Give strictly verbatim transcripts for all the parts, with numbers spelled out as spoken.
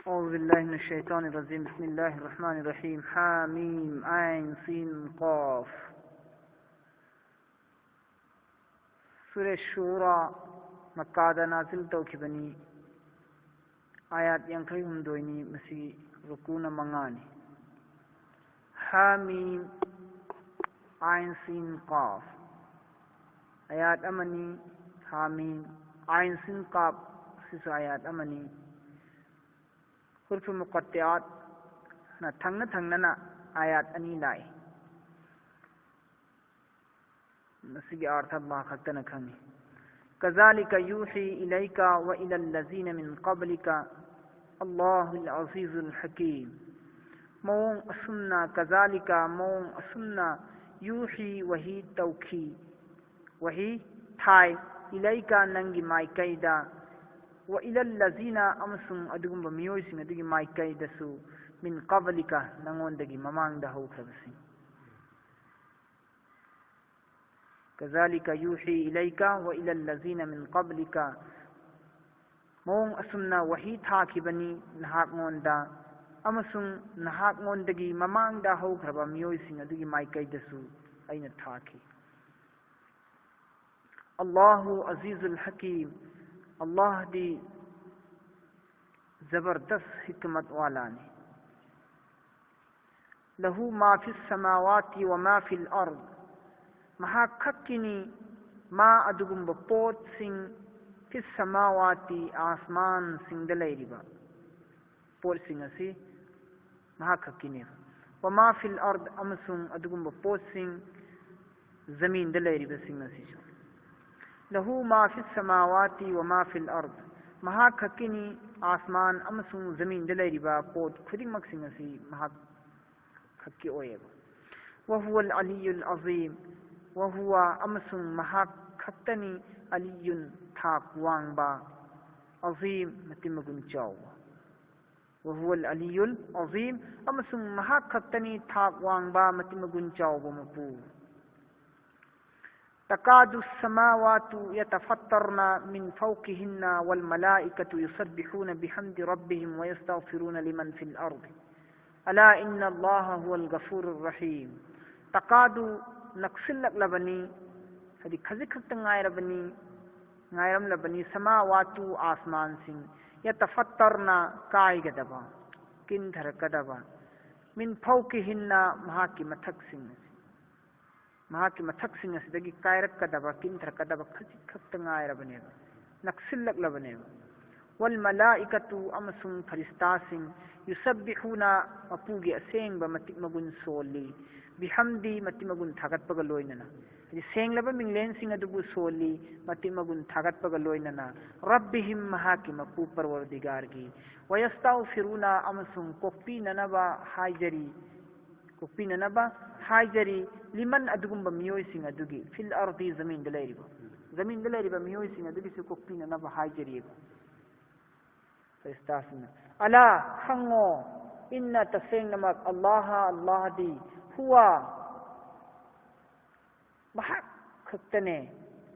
أعوذ بالله من الشيطان الرجيم. بسم الله الرحمن الرحيم. حم عين سين قاف. ꯁꯨꯔꯥ ꯁꯨꯔꯥ ꯃꯛꯀꯥꯗ ꯅꯥꯖꯤꯜ ꯇꯧꯈꯤꯕꯅꯤ꯫ ꯑꯥꯌꯥꯠ ꯌꯥꯡꯈꯩ ꯍꯨꯝꯗꯣꯏꯅꯤ꯫ ꯃꯁꯤꯒꯤ ꯔꯨꯀꯨꯅ ꯃꯉꯥꯅꯤ꯫ ꯍꯥꯃꯤꯝ ꯑꯥꯏꯟ ꯁꯤꯟ ꯀꯥꯐ ꯑꯥꯌꯥꯠ ꯑꯃꯅꯤ꯫ ꯍꯥꯃꯤꯝ ꯑꯥꯏꯟ ꯁꯤꯟ ꯀꯥꯐ ꯁꯤꯁꯨ ꯑꯥꯌꯥꯠ ꯑꯃꯅꯤ꯫ ꯍꯨꯔꯐꯨ ꯃꯨꯀꯠꯇꯤꯌꯥꯠꯅ ꯊꯪꯅ ꯊꯪꯅꯅ ꯑꯥꯌꯥꯠ ꯑꯅꯤ ꯂꯥꯛꯏ꯫ ꯃꯁꯤꯒꯤ ꯑꯥꯔꯊ ꯑꯜꯂꯥꯍ ꯈꯛꯇꯅ ꯈꯪꯏ꯫ كذلك يوحي إليك وإلى الذين من قبلك الله العزيز الحكيم. ꯃꯑꯣꯡ ꯑꯁꯨꯝꯅ, ꯀꯖꯥꯂꯤꯀ, ꯃꯑꯣꯡ ꯑꯁꯨꯝꯅ, ꯌꯨꯍꯤ, ꯋꯥꯍꯤ ꯇꯧꯈꯤ, ꯋꯥꯍꯤ ꯊꯥꯏ, ꯏꯂꯩꯀ, ꯅꯪꯒꯤ ꯃꯥꯏꯀꯩꯗ, ꯋꯥ ꯏꯂꯜ ꯂꯖꯤꯅ, ꯑꯃꯁꯨꯡ ꯑꯗꯨꯒꯨꯝꯕ ꯃꯤꯑꯣꯏꯁꯤꯡ ꯑꯗꯨꯒꯤ ꯃꯥꯏꯀꯩꯗꯁꯨ, ꯃꯤꯟ ꯀꯕꯂꯤꯀ, ꯅꯪꯉꯣꯟꯗꯒꯤ ꯃꯃꯥꯡꯗ ꯍꯧꯈ꯭ꯔꯕꯁꯤꯡ꯫ كذلك يوحي إليك وإلى الذين من قبلك. ꯃꯑꯣꯡ ꯑꯁꯨꯝꯅ ꯋꯥꯍꯤ ꯊꯥꯈꯤꯕꯅꯤ ꯅꯍꯥꯛꯉꯣꯟꯗ, ꯑꯃꯁꯨꯡ ꯅꯍꯥꯛꯉꯣꯟꯗꯒꯤ ꯃꯃꯥꯡꯗ ꯍꯧꯈ꯭ꯔꯕ ꯃꯤꯑꯣꯏꯁꯤꯡ ꯑꯗꯨꯒꯤ ꯃꯥꯏꯀꯩꯗꯁꯨ ꯑꯩꯅ ꯊꯥꯈꯤ꯫ الله عزيز حكيم. ꯑꯜꯂꯥꯍꯗꯤ ꯖꯕꯔꯗꯁ ꯍꯤꯛꯃꯠ ꯋꯥꯂꯥꯅꯤ꯫ له ما في السماوات وما في الأرض. ꯃꯍꯥꯛ ꯈꯛꯀꯤꯅꯤ ꯃꯥ, ꯑꯗꯨꯒꯨꯝꯕ ꯄꯣꯠꯁꯤꯡ, ꯐꯤ ꯁꯃꯥꯋꯥꯇꯤ, ꯑꯥꯁꯃꯥꯟꯁꯤꯡꯗ ꯂꯩꯔꯤꯕ ꯄꯣꯠꯁꯤꯡ ꯑꯁꯤ ꯃꯍꯥꯛ ꯈꯛꯀꯤꯅꯦꯕ꯫ ꯋꯃꯥ ꯐꯤꯜ ꯑꯔꯗ, ꯑꯃꯁꯨꯡ ꯑꯗꯨꯒꯨꯝꯕ ꯄꯣꯠꯁꯤꯡ, ꯖꯃꯤꯟꯗ ꯂꯩꯔꯤꯕꯁꯤꯡ ꯑꯁꯤꯁꯨ꯫ له ما في السماوات وما في الأرض. ꯃꯍꯥꯛ ꯈꯛꯀꯤꯅꯤ ꯑꯥꯁꯃꯥꯟ ꯑꯃꯁꯨꯡ ꯖꯃꯤꯟꯗ ꯂꯩꯔꯤꯕ ꯄꯣꯠ ꯈꯨꯗꯤꯡꯃꯛꯁꯤꯡ ꯑꯁꯤ ꯃꯍꯥꯛ ꯈꯛꯀꯤ ꯑꯣꯏꯌꯦꯕ꯫ وهو العلي العظيم. وهو, ꯑꯃꯁꯨꯡ ꯃꯍꯥꯛ ꯈꯛꯇꯅꯤ, ꯑꯂꯤꯌꯨꯟ, ꯊꯥꯛ ꯋꯥꯡꯕ, ꯑꯖꯤꯝ, ꯃꯇꯤꯛ ꯃꯒꯨꯟ ꯆꯥꯎꯕ꯫ وهو العلي العظيم, ꯑꯃꯁꯨꯡ ꯃꯍꯥꯛ ꯈꯛꯇꯅꯤ ꯊꯥꯛ ꯋꯥꯡꯕ, ꯃꯇꯤꯛ ꯃꯒꯨꯟ ꯆꯥꯎꯕ ꯃꯄꯨ꯫ تكاد السماوات يتفطرن من فوقهن والملائكة يسبحون بحمد ربهم ويستغفرون لمن في الأرض ألا إن الله هو الغفور الرحيم. تكاد, ꯅꯛꯁꯤꯜꯂꯛꯂꯕꯅꯤ, ꯍꯥꯏꯗꯤ ꯈꯖꯤꯛ ꯈꯛꯇ ꯉꯥꯏꯔꯕꯅꯤ, ꯉꯥꯏꯔꯝꯂꯕꯅꯤ, ꯁꯃꯥꯋꯥꯇꯨ, ꯑꯥꯁꯃꯥꯟꯁꯤꯡ, ꯌꯇꯐꯠꯇꯔꯅ, ꯀꯥꯏꯒꯗꯕ, ꯀꯤꯟꯊꯔꯛꯀꯗꯕ, ꯃꯤꯟ ꯐꯧꯀꯤꯍꯤꯟꯅ, ꯃꯍꯥꯛꯀꯤ ꯃꯊꯛꯁꯤꯡ ꯑꯁꯤ, ꯃꯍꯥꯛꯀꯤ ꯃꯊꯛꯁꯤꯡ ꯑꯁꯤꯗꯒꯤ ꯀꯥꯏꯔꯛꯀꯗꯕ, ꯀꯤꯟꯊꯔꯛꯀꯗꯕ ꯈꯖꯤꯛ ꯈꯛꯇ ꯉꯥꯏꯔꯕꯅꯦꯕ, ꯅꯛꯁꯤꯜꯂꯛꯂꯕꯅꯦꯕ꯫ ꯋꯜ ꯃꯂꯥꯏꯀꯇꯨ, ꯑꯃꯁꯨꯡ ꯐꯔꯤꯁꯇꯥꯁꯤꯡ, ꯌꯨꯁꯕꯤꯍꯨꯅ, ꯃꯄꯨꯒꯤ ꯑꯁꯦꯡꯕ ꯃꯇꯤꯛ ꯃꯒꯨꯟ ꯁꯣꯜꯂꯤ, ꯕꯤꯍꯝꯗꯤ, ꯃꯇꯤꯛ ꯃꯒꯨꯟ ꯊꯥꯒꯠꯄꯒ ꯂꯣꯏꯅꯅ, ꯍꯥꯏꯗꯤ ꯁꯦꯡꯂꯕ ꯃꯤꯡꯂꯦꯟꯁꯤꯡ ꯑꯗꯨꯕꯨ ꯁꯣꯜꯂꯤ, ꯃꯇꯤꯛ ꯃꯒꯨꯟ ꯊꯥꯒꯠꯄꯒ ꯂꯣꯏꯅꯅ, ꯔꯕꯤꯍꯤꯝ, ꯃꯍꯥꯛꯀꯤ ꯃꯄꯨ ꯄꯔꯋꯔꯗꯤꯒꯥꯔꯒꯤ, ꯋꯌꯁꯇꯥꯎꯐꯤꯔꯨꯅ, ꯑꯃꯁꯨꯡ ꯀꯣꯛꯄꯤꯅꯅꯕ ꯍꯥꯏꯖꯔꯤ, ꯀꯣꯛꯄꯤꯅꯅꯕ ꯍꯥꯏꯖꯔꯤ, ꯂꯤꯃꯟ, ꯑꯗꯨꯒꯨꯝꯕ ꯃꯤꯑꯣꯏꯁꯤꯡ ꯑꯗꯨꯒꯤ, ꯐꯤꯜ ꯑꯔꯗꯤ, ꯖꯃꯤꯟꯗ ꯂꯩꯔꯤꯕ, ꯖꯃꯤꯟꯗ ꯂꯩꯔꯤꯕ ꯃꯤꯑꯣꯏꯁꯤꯡ ꯑꯗꯨꯒꯤꯁꯨ ꯀꯣꯛꯄꯤꯅꯅꯕ ꯍꯥꯏꯖꯔꯤꯕ꯫ ꯐꯔꯤꯁꯇꯥꯁꯤꯡꯅ, ꯑꯂꯥ, ꯈꯪꯉꯣ, ꯏꯟꯅ, ꯇꯁꯦꯡꯅꯃꯛ, ꯑꯜꯂꯥꯍ, ꯑꯜꯂꯥꯍꯗꯤ, ꯍꯨꯋꯥ, ꯃꯍꯥꯛ ꯈꯛꯇꯅꯦ,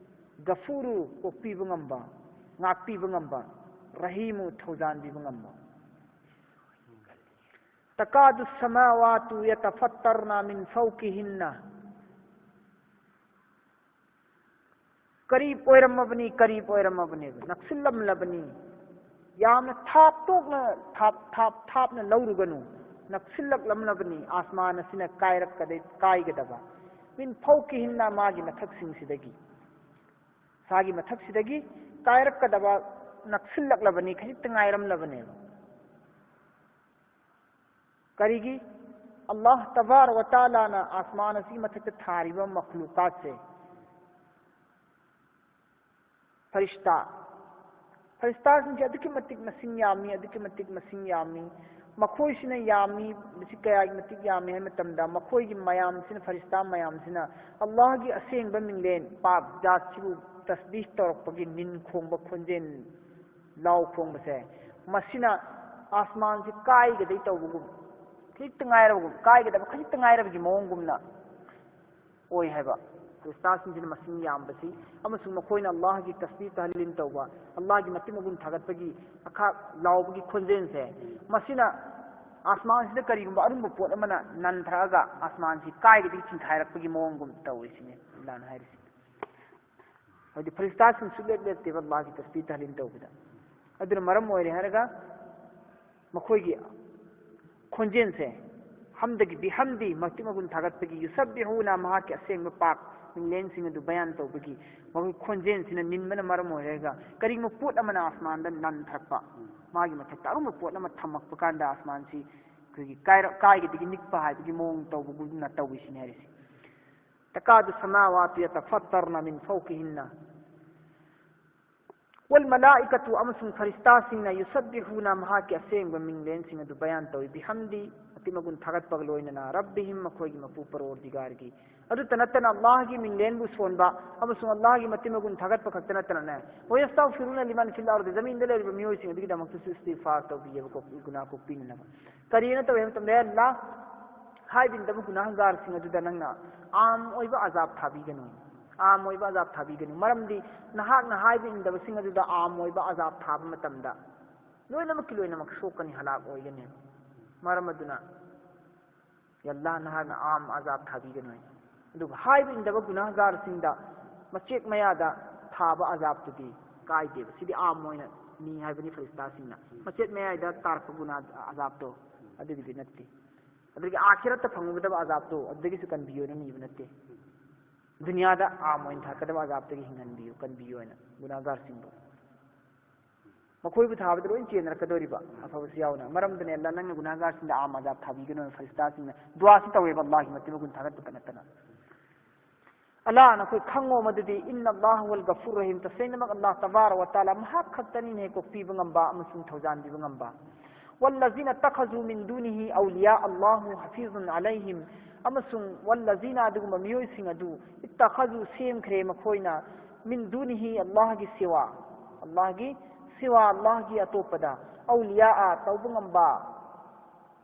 ꯒꯐꯨꯔꯨ, ꯀꯣꯛꯄꯤꯕ ꯉꯝꯕ, ꯉꯥꯛꯄꯤꯕ ꯉꯝꯕ, ꯔꯍꯤꯃꯨ, ꯊꯧꯖꯥꯟꯕꯤꯕ ꯉꯝꯕ꯫ ꯇꯀꯥꯗꯨ ꯁꯃꯥꯋꯥꯇꯨ ꯌꯇꯐꯠꯇꯔꯅ ꯃꯤꯟ ꯐꯧꯀꯤꯍꯤꯟꯅ꯫ ꯀꯔꯤꯕ ꯑꯣꯏꯔꯝꯃꯕꯅꯤ, ꯀꯔꯤꯕ ꯑꯣꯏꯔꯝꯃꯕꯅꯦꯕ, ꯅꯛꯁꯤꯜꯂꯝꯂꯕꯅꯤ꯫ ꯌꯥꯝꯅ ꯊꯥꯞꯇꯣꯛꯅ, ꯊꯥꯞ, ꯊꯥꯞ, ꯊꯥꯞꯅ ꯂꯧꯔꯨꯒꯅꯨ, ꯅꯛꯁꯤꯜꯂꯛꯂꯝꯂꯕꯅꯤ꯫ ꯑꯥꯁꯃꯥꯟ ꯑꯁꯤꯅ ꯀꯥꯏꯔꯛꯀꯗ-, ꯀꯥꯏꯒꯗꯕ, ꯃꯤꯟ ꯐꯧꯀꯤꯍꯤꯟꯅ, ꯃꯥꯒꯤ ꯃꯊꯛꯁꯤꯡꯁꯤꯗꯒꯤ, ꯃꯁꯥꯒꯤ ꯃꯊꯛꯁꯤꯗꯒꯤ ꯀꯥꯏꯔꯛꯀꯗꯕ ꯅꯛꯁꯤꯜꯂꯛꯂꯕꯅꯤ, ꯈꯖꯤꯛꯇ ꯉꯥꯏꯔꯝꯂꯕꯅꯦꯕ꯫ ꯀꯔꯤꯒꯤ? ꯑꯜꯂꯥꯍ ꯇꯕꯥꯔ ꯋ ꯇꯥꯂꯥꯅ ꯑꯥꯁꯃꯥꯟ ꯑꯁꯤꯒꯤ ꯃꯊꯛꯇ ꯊꯥꯔꯤꯕ ꯃꯈꯂꯨꯀꯥꯠꯁꯦ, ꯐꯔꯤꯁꯇꯥ, ꯐꯔꯤꯁꯇꯥꯁꯤꯡꯁꯦ ꯑꯗꯨꯛꯀꯤ ꯃꯇꯤꯛ ꯃꯁꯤꯡ ꯌꯥꯝꯃꯤ, ꯑꯗꯨꯛꯀꯤ ꯃꯇꯤꯛ ꯃꯁꯤꯡ ꯌꯥꯝꯃꯤ꯫ ꯃꯈꯣꯏꯁꯤꯅ ꯌꯥꯝꯃꯤ, ꯃꯁꯤ ꯀꯌꯥꯒꯤ ꯃꯇꯤꯛ ꯌꯥꯝꯃꯤ ꯍꯥꯏꯕ ꯃꯇꯝꯗ, ꯃꯈꯣꯏꯒꯤ ꯃꯌꯥꯝꯁꯤꯅ, ꯐꯔꯤꯁꯇꯥ ꯃꯌꯥꯝꯁꯤꯅ ꯑꯜꯂꯥꯍꯒꯤ ꯑꯁꯦꯡꯕ ꯃꯤꯡꯂꯦꯟ ꯄꯥꯛ ꯖꯥꯠꯁꯤꯕꯨ ꯇꯁꯕꯤꯍ ꯇꯧꯔꯛꯄꯒꯤ ꯅꯤꯟ ꯈꯣꯡꯕ ꯈꯣꯟꯖꯦꯜ, ꯂꯥꯎ ꯈꯣꯡꯕꯁꯦ, ꯃꯁꯤꯅ ꯑꯥꯁꯃꯥꯟꯁꯤ ꯀꯥꯏꯒꯗꯩ ꯇꯧꯕꯒꯨꯝ, ꯈꯖꯤꯛꯇ ꯉꯥꯏꯔꯕꯒꯨꯝ, ꯀꯥꯏꯒꯗꯕ ꯈꯖꯤꯛꯇ ꯉꯥꯏꯔꯕꯒꯤ ꯃꯑꯣꯡꯒꯨꯝꯅ ꯑꯣꯏ ꯍꯥꯏꯕ꯫ ꯐꯔꯤꯁꯇꯥꯁꯤꯡꯁꯤꯅ ꯃꯁꯤꯡ ꯌꯥꯝꯕꯁꯤ ꯑꯃꯁꯨꯡ ꯃꯈꯣꯏꯅ ꯑꯜꯂꯥꯍꯒꯤ ꯇꯁꯕꯤꯍ ꯇꯍꯂꯤꯜ ꯇꯧꯕ, ꯑꯜꯂꯥꯍꯒꯤ ꯃꯇꯤꯛ ꯃꯒꯨꯟ ꯊꯥꯒꯠꯄꯒꯤ ꯑꯈꯥꯛ ꯂꯥꯎꯕꯒꯤ ꯈꯣꯟꯖꯦꯜꯁꯦ, ꯃꯁꯤꯅ ꯑꯁꯃꯥꯟꯁꯤꯗ ꯀꯔꯤꯒꯨꯝꯕ ꯑꯔꯨꯝꯕ ꯄꯣꯠ ꯑꯃꯅ ꯅꯟꯊꯔꯛꯑꯒ ꯑꯁꯃꯥꯟꯁꯤ ꯀꯥꯏꯒꯗꯒꯤ ꯆꯤꯡꯈꯥꯏꯔꯛꯄꯒꯤ ꯃꯑꯣꯡꯒꯨꯝ ꯇꯧꯏ ꯁꯤꯅꯤ ꯑꯜꯂꯥꯍꯅ ꯍꯥꯏꯔꯤꯁꯤ꯫ ꯍꯥꯏꯗꯤ ꯐꯔꯤꯁꯇꯥꯁꯤꯡ ꯁꯨꯛꯂꯦꯞ ꯂꯦꯞꯇꯦꯕ ꯑꯜꯂꯥꯍꯒꯤ ꯇꯁꯕꯤꯍ ꯇꯍꯂꯤꯜ ꯇꯧꯕꯗ꯫ ꯑꯗꯨꯅ ꯃꯔꯝ ꯑꯣꯏꯔꯦ ꯍꯥꯏꯔꯒ ꯃꯈꯣꯏꯒꯤ ꯈꯣꯟꯖꯦꯜꯁꯦ ꯍꯝꯗꯒꯤ ꯕꯤꯍꯝꯗꯤ, ꯃꯇꯤꯛ ꯃꯒꯨꯟ ꯊꯥꯒꯠꯄꯒꯤ, ꯌꯨꯁꯕꯤꯍꯨꯅ, ꯃꯍꯥꯛꯀꯤ ꯑꯁꯦꯡꯕ ꯄꯥꯛ ꯃꯤꯡꯂꯦꯟꯁꯤꯡ ꯑꯗꯨ ꯕꯌꯥꯟ ꯇꯧꯕꯒꯤ ꯃꯈꯣꯏ ꯈꯣꯟꯖꯦꯜꯁꯤꯅ ꯅꯤꯟꯕꯅ ꯃꯔꯝ ꯑꯣꯏꯔꯒ ꯀꯔꯤꯒꯨꯝꯕ ꯄꯣꯠ ꯑꯃꯅ ꯑꯁꯃꯥꯟꯗ ꯅꯟꯊꯔꯛꯄ, ꯃꯥꯒꯤ ꯃꯊꯛꯇ ꯑꯔꯨꯝꯕ ꯄꯣꯠ ꯑꯃ ꯊꯝꯃꯛꯄ ꯀꯥꯟꯗ ꯑꯁꯃꯥꯟꯁꯤ ꯑꯩꯈꯣꯏꯒꯤ ꯀꯥꯏꯔ-, ꯀꯥꯏꯒꯗꯒꯤ ꯅꯤꯛꯄ ꯍꯥꯏꯕꯒꯤ ꯃꯑꯣꯡ ꯇꯧꯕꯒꯨꯝꯅ ꯇꯧꯏ ꯁꯤꯅꯤ ꯍꯥꯏꯔꯤꯁꯤ꯫ تكاد السماوات يتفطرن من فوقهن والملائكة، ꯑꯃꯁꯨꯡ ꯐꯔꯤꯁꯇꯥꯁꯤꯡꯅ, يسبحون، ꯃꯍꯥꯛꯀꯤ ꯑꯁꯦꯡꯕ ꯃꯤꯡꯂꯦꯟꯁꯤꯡ ꯑꯗꯨ ꯕꯌꯥꯟ ꯇꯧꯏ, بحمد، ꯃꯇꯤꯛ ꯃꯒꯨꯟ ꯊꯥꯒꯠꯄꯒ ꯂꯣꯏꯅꯅ, ربهم، ꯃꯈꯣꯏꯒꯤ ꯃꯄꯨ ꯄꯔꯣꯔꯗꯤꯒꯥꯔꯒꯤ꯫ ꯑꯗꯨꯇ ꯅꯠꯇꯅ ꯑꯜꯂꯥꯍꯒꯤ ꯃꯤꯡꯂꯦꯟꯕꯨ ꯁꯣꯟꯕ ꯑꯃꯁꯨꯡ ꯑꯜꯂꯥꯍꯒꯤ ꯃꯇꯤꯛ ꯃꯒꯨꯟ ꯊꯥꯒꯠꯄ ꯈꯛꯇ ꯅꯠꯇꯅꯅꯦ, ويستغفرون لمن في الأرض، ꯖꯃꯤꯟꯗ ꯂꯩꯔꯤꯕ ꯃꯤꯑꯣꯏꯁꯤꯡ ꯑꯗꯨꯒꯤꯗꯃꯛꯇꯁꯨ ꯏꯁꯇꯤꯒꯐꯥꯔ ꯇꯧꯕꯤꯌꯦꯕꯀꯣ, ꯒꯨꯅꯥꯍ ꯀꯣꯛꯄꯤꯅꯅꯕ꯫ ꯀꯔꯤꯅ ꯇꯧꯏ ꯍꯥꯏꯕ ꯃꯇꯝꯗ, "ꯑꯦ ꯑꯜꯂꯥꯍ, ꯍꯥꯏꯕ ꯏꯟꯗꯕ ꯒꯨꯅꯥꯍꯒꯥꯔꯁꯤꯡ ꯑꯗꯨꯗ ꯅꯪꯅ ꯑꯥꯝ ꯑꯣꯏꯕ ꯑꯖꯥꯕ ꯊꯥꯕꯤꯒꯅꯨ, ꯑꯥꯝ ꯑꯣꯏꯕ ꯑꯖꯥꯕ ꯊꯥꯕꯤꯒꯅꯨ꯫ ꯃꯔꯝꯗꯤ ꯅꯍꯥꯛꯅ ꯍꯥꯏꯕ ꯏꯟꯗꯕꯁꯤꯡ ꯑꯗꯨꯗ ꯑꯥꯝ ꯑꯣꯏꯕ ꯑꯖꯥꯕ ꯊꯥꯕ ꯃꯇꯝꯗ ꯂꯣꯏꯅꯃꯛꯀꯤ ꯂꯣꯏꯅꯃꯛ ꯁꯣꯛꯀꯅꯤ, ꯍꯂꯥꯛ ꯑꯣꯏꯒꯅꯤ꯫ ꯃꯔꯝ ꯑꯗꯨꯅ, ꯑꯦ ꯑꯜꯂꯥꯍ, ꯅꯍꯥꯛꯅ ꯑꯥꯝ ꯑꯖꯥꯕ ꯊꯥꯕꯤꯒꯅꯨ ꯍꯥꯏ꯫ ꯑꯗꯨꯒ ꯍꯥꯏꯕ ꯏꯟꯗꯕ ꯒꯨꯅꯥꯍꯒꯥꯔꯁꯤꯡꯗ ꯃꯆꯦꯠ ꯃꯌꯥꯗ ꯊꯥꯕ ꯑꯖꯥꯕꯇꯨꯗꯤ ꯀꯥꯏꯗꯦꯕ꯫ ꯁꯤꯗꯤ ꯑꯥꯝ ꯑꯣꯏꯅ ꯅꯤ ꯍꯥꯏꯕꯅꯤ ꯐꯔꯤꯁꯇꯥꯁꯤꯡꯅ꯫ ꯃꯆꯦꯠ ꯃꯌꯥꯏꯗ ꯇꯥꯔꯛꯄ ꯒꯨꯅꯥꯍ ꯑꯖꯥꯕꯇꯣ ꯑꯗꯨꯒꯤꯗꯤ ꯅꯠꯇꯦ꯫ ꯑꯗꯨꯗꯒꯤ ꯑꯥꯈꯤꯔꯠꯇ ꯐꯪꯒꯗꯕ ꯑꯖꯥꯕꯇꯣ ꯑꯗꯨꯗꯒꯤꯁꯨ ꯀꯟꯕꯤꯌꯣꯅ ꯅꯤꯕ ꯅꯠꯇꯦ꯫ ꯗꯨꯅꯤꯌꯥꯗ ꯑꯥꯝ ꯑꯣꯏꯅ ꯊꯥꯔꯛꯀꯗꯕ ꯑꯖꯥꯕꯇꯒꯤ ꯍꯤꯡꯍꯟꯕꯤꯌꯨ, ꯀꯟꯕꯤꯌꯨ ꯍꯥꯏꯅ ꯒꯨꯅꯥꯍꯒꯥꯔꯁꯤꯡꯕꯨ꯫ ꯃꯈꯣꯏꯕꯨ ꯊꯥꯕꯗ ꯂꯣꯏ ꯆꯦꯟꯅꯔꯛꯀꯗꯧꯔꯤꯕ, ꯑꯐꯕꯁꯨ ꯌꯥꯎꯅ꯫ ꯃꯔꯝꯗꯨꯅ ꯑꯜꯂꯥꯍ ꯅꯪꯅ ꯒꯨꯅꯥꯍꯒꯥꯔꯁꯤꯡꯗ ꯑꯥꯝ ꯑꯖꯥꯕ ꯊꯥꯕꯤꯒꯅꯨ ꯍꯥꯏꯅ ꯐꯔꯤꯁꯇꯥꯁꯤꯡꯅ ꯗꯨꯋꯥꯁꯤ ꯇꯧꯋꯦꯕ, ꯑꯜꯂꯥꯍꯒꯤ ꯃꯇꯤꯛ ꯃꯒꯨꯟ ꯊꯥꯒꯠꯄꯇ ꯅꯠꯇꯅ꯫ ꯑꯜꯂꯥꯍ ꯅꯈꯣꯏ ꯈꯪꯉꯣ ꯃꯗꯨꯗꯤ, إن الله هو الغفور الرحيم، ꯇꯁꯦꯡꯅꯃꯛ ꯑꯜꯂꯥꯍ ꯇꯕꯥꯔꯛ ꯋ ꯇꯥꯂꯥ ꯃꯍꯥꯛ ꯈꯛꯇꯅꯤꯅꯦ ꯀꯣꯛꯄꯤꯕ ꯉꯝꯕ ꯑꯃꯁꯨꯡ ꯊꯧꯖꯥꯟꯕꯤꯕ ꯉꯝꯕ꯫ والذين اتخذوا من دونه أولياء الله حفيظ عليهم، ꯑꯃꯁꯨꯡ والذين ꯑꯗꯨꯒꯨꯝꯕ ꯃꯤꯑꯣꯏꯁꯤꯡ ꯑꯗꯨ اتخذوا ꯁꯦꯝꯈ꯭ꯔꯦ ꯃꯈꯣꯏꯅ من دونه ꯑꯜꯂꯥꯍꯒꯤ ꯁꯤꯋꯥ, ꯑꯜꯂꯥꯍꯒꯤ ꯁꯤꯋꯥ, ꯑꯜꯂꯥꯍꯒꯤ ꯑꯇꯣꯞꯄꯗ, أولياء ꯇꯧꯕ ꯉꯝꯕ,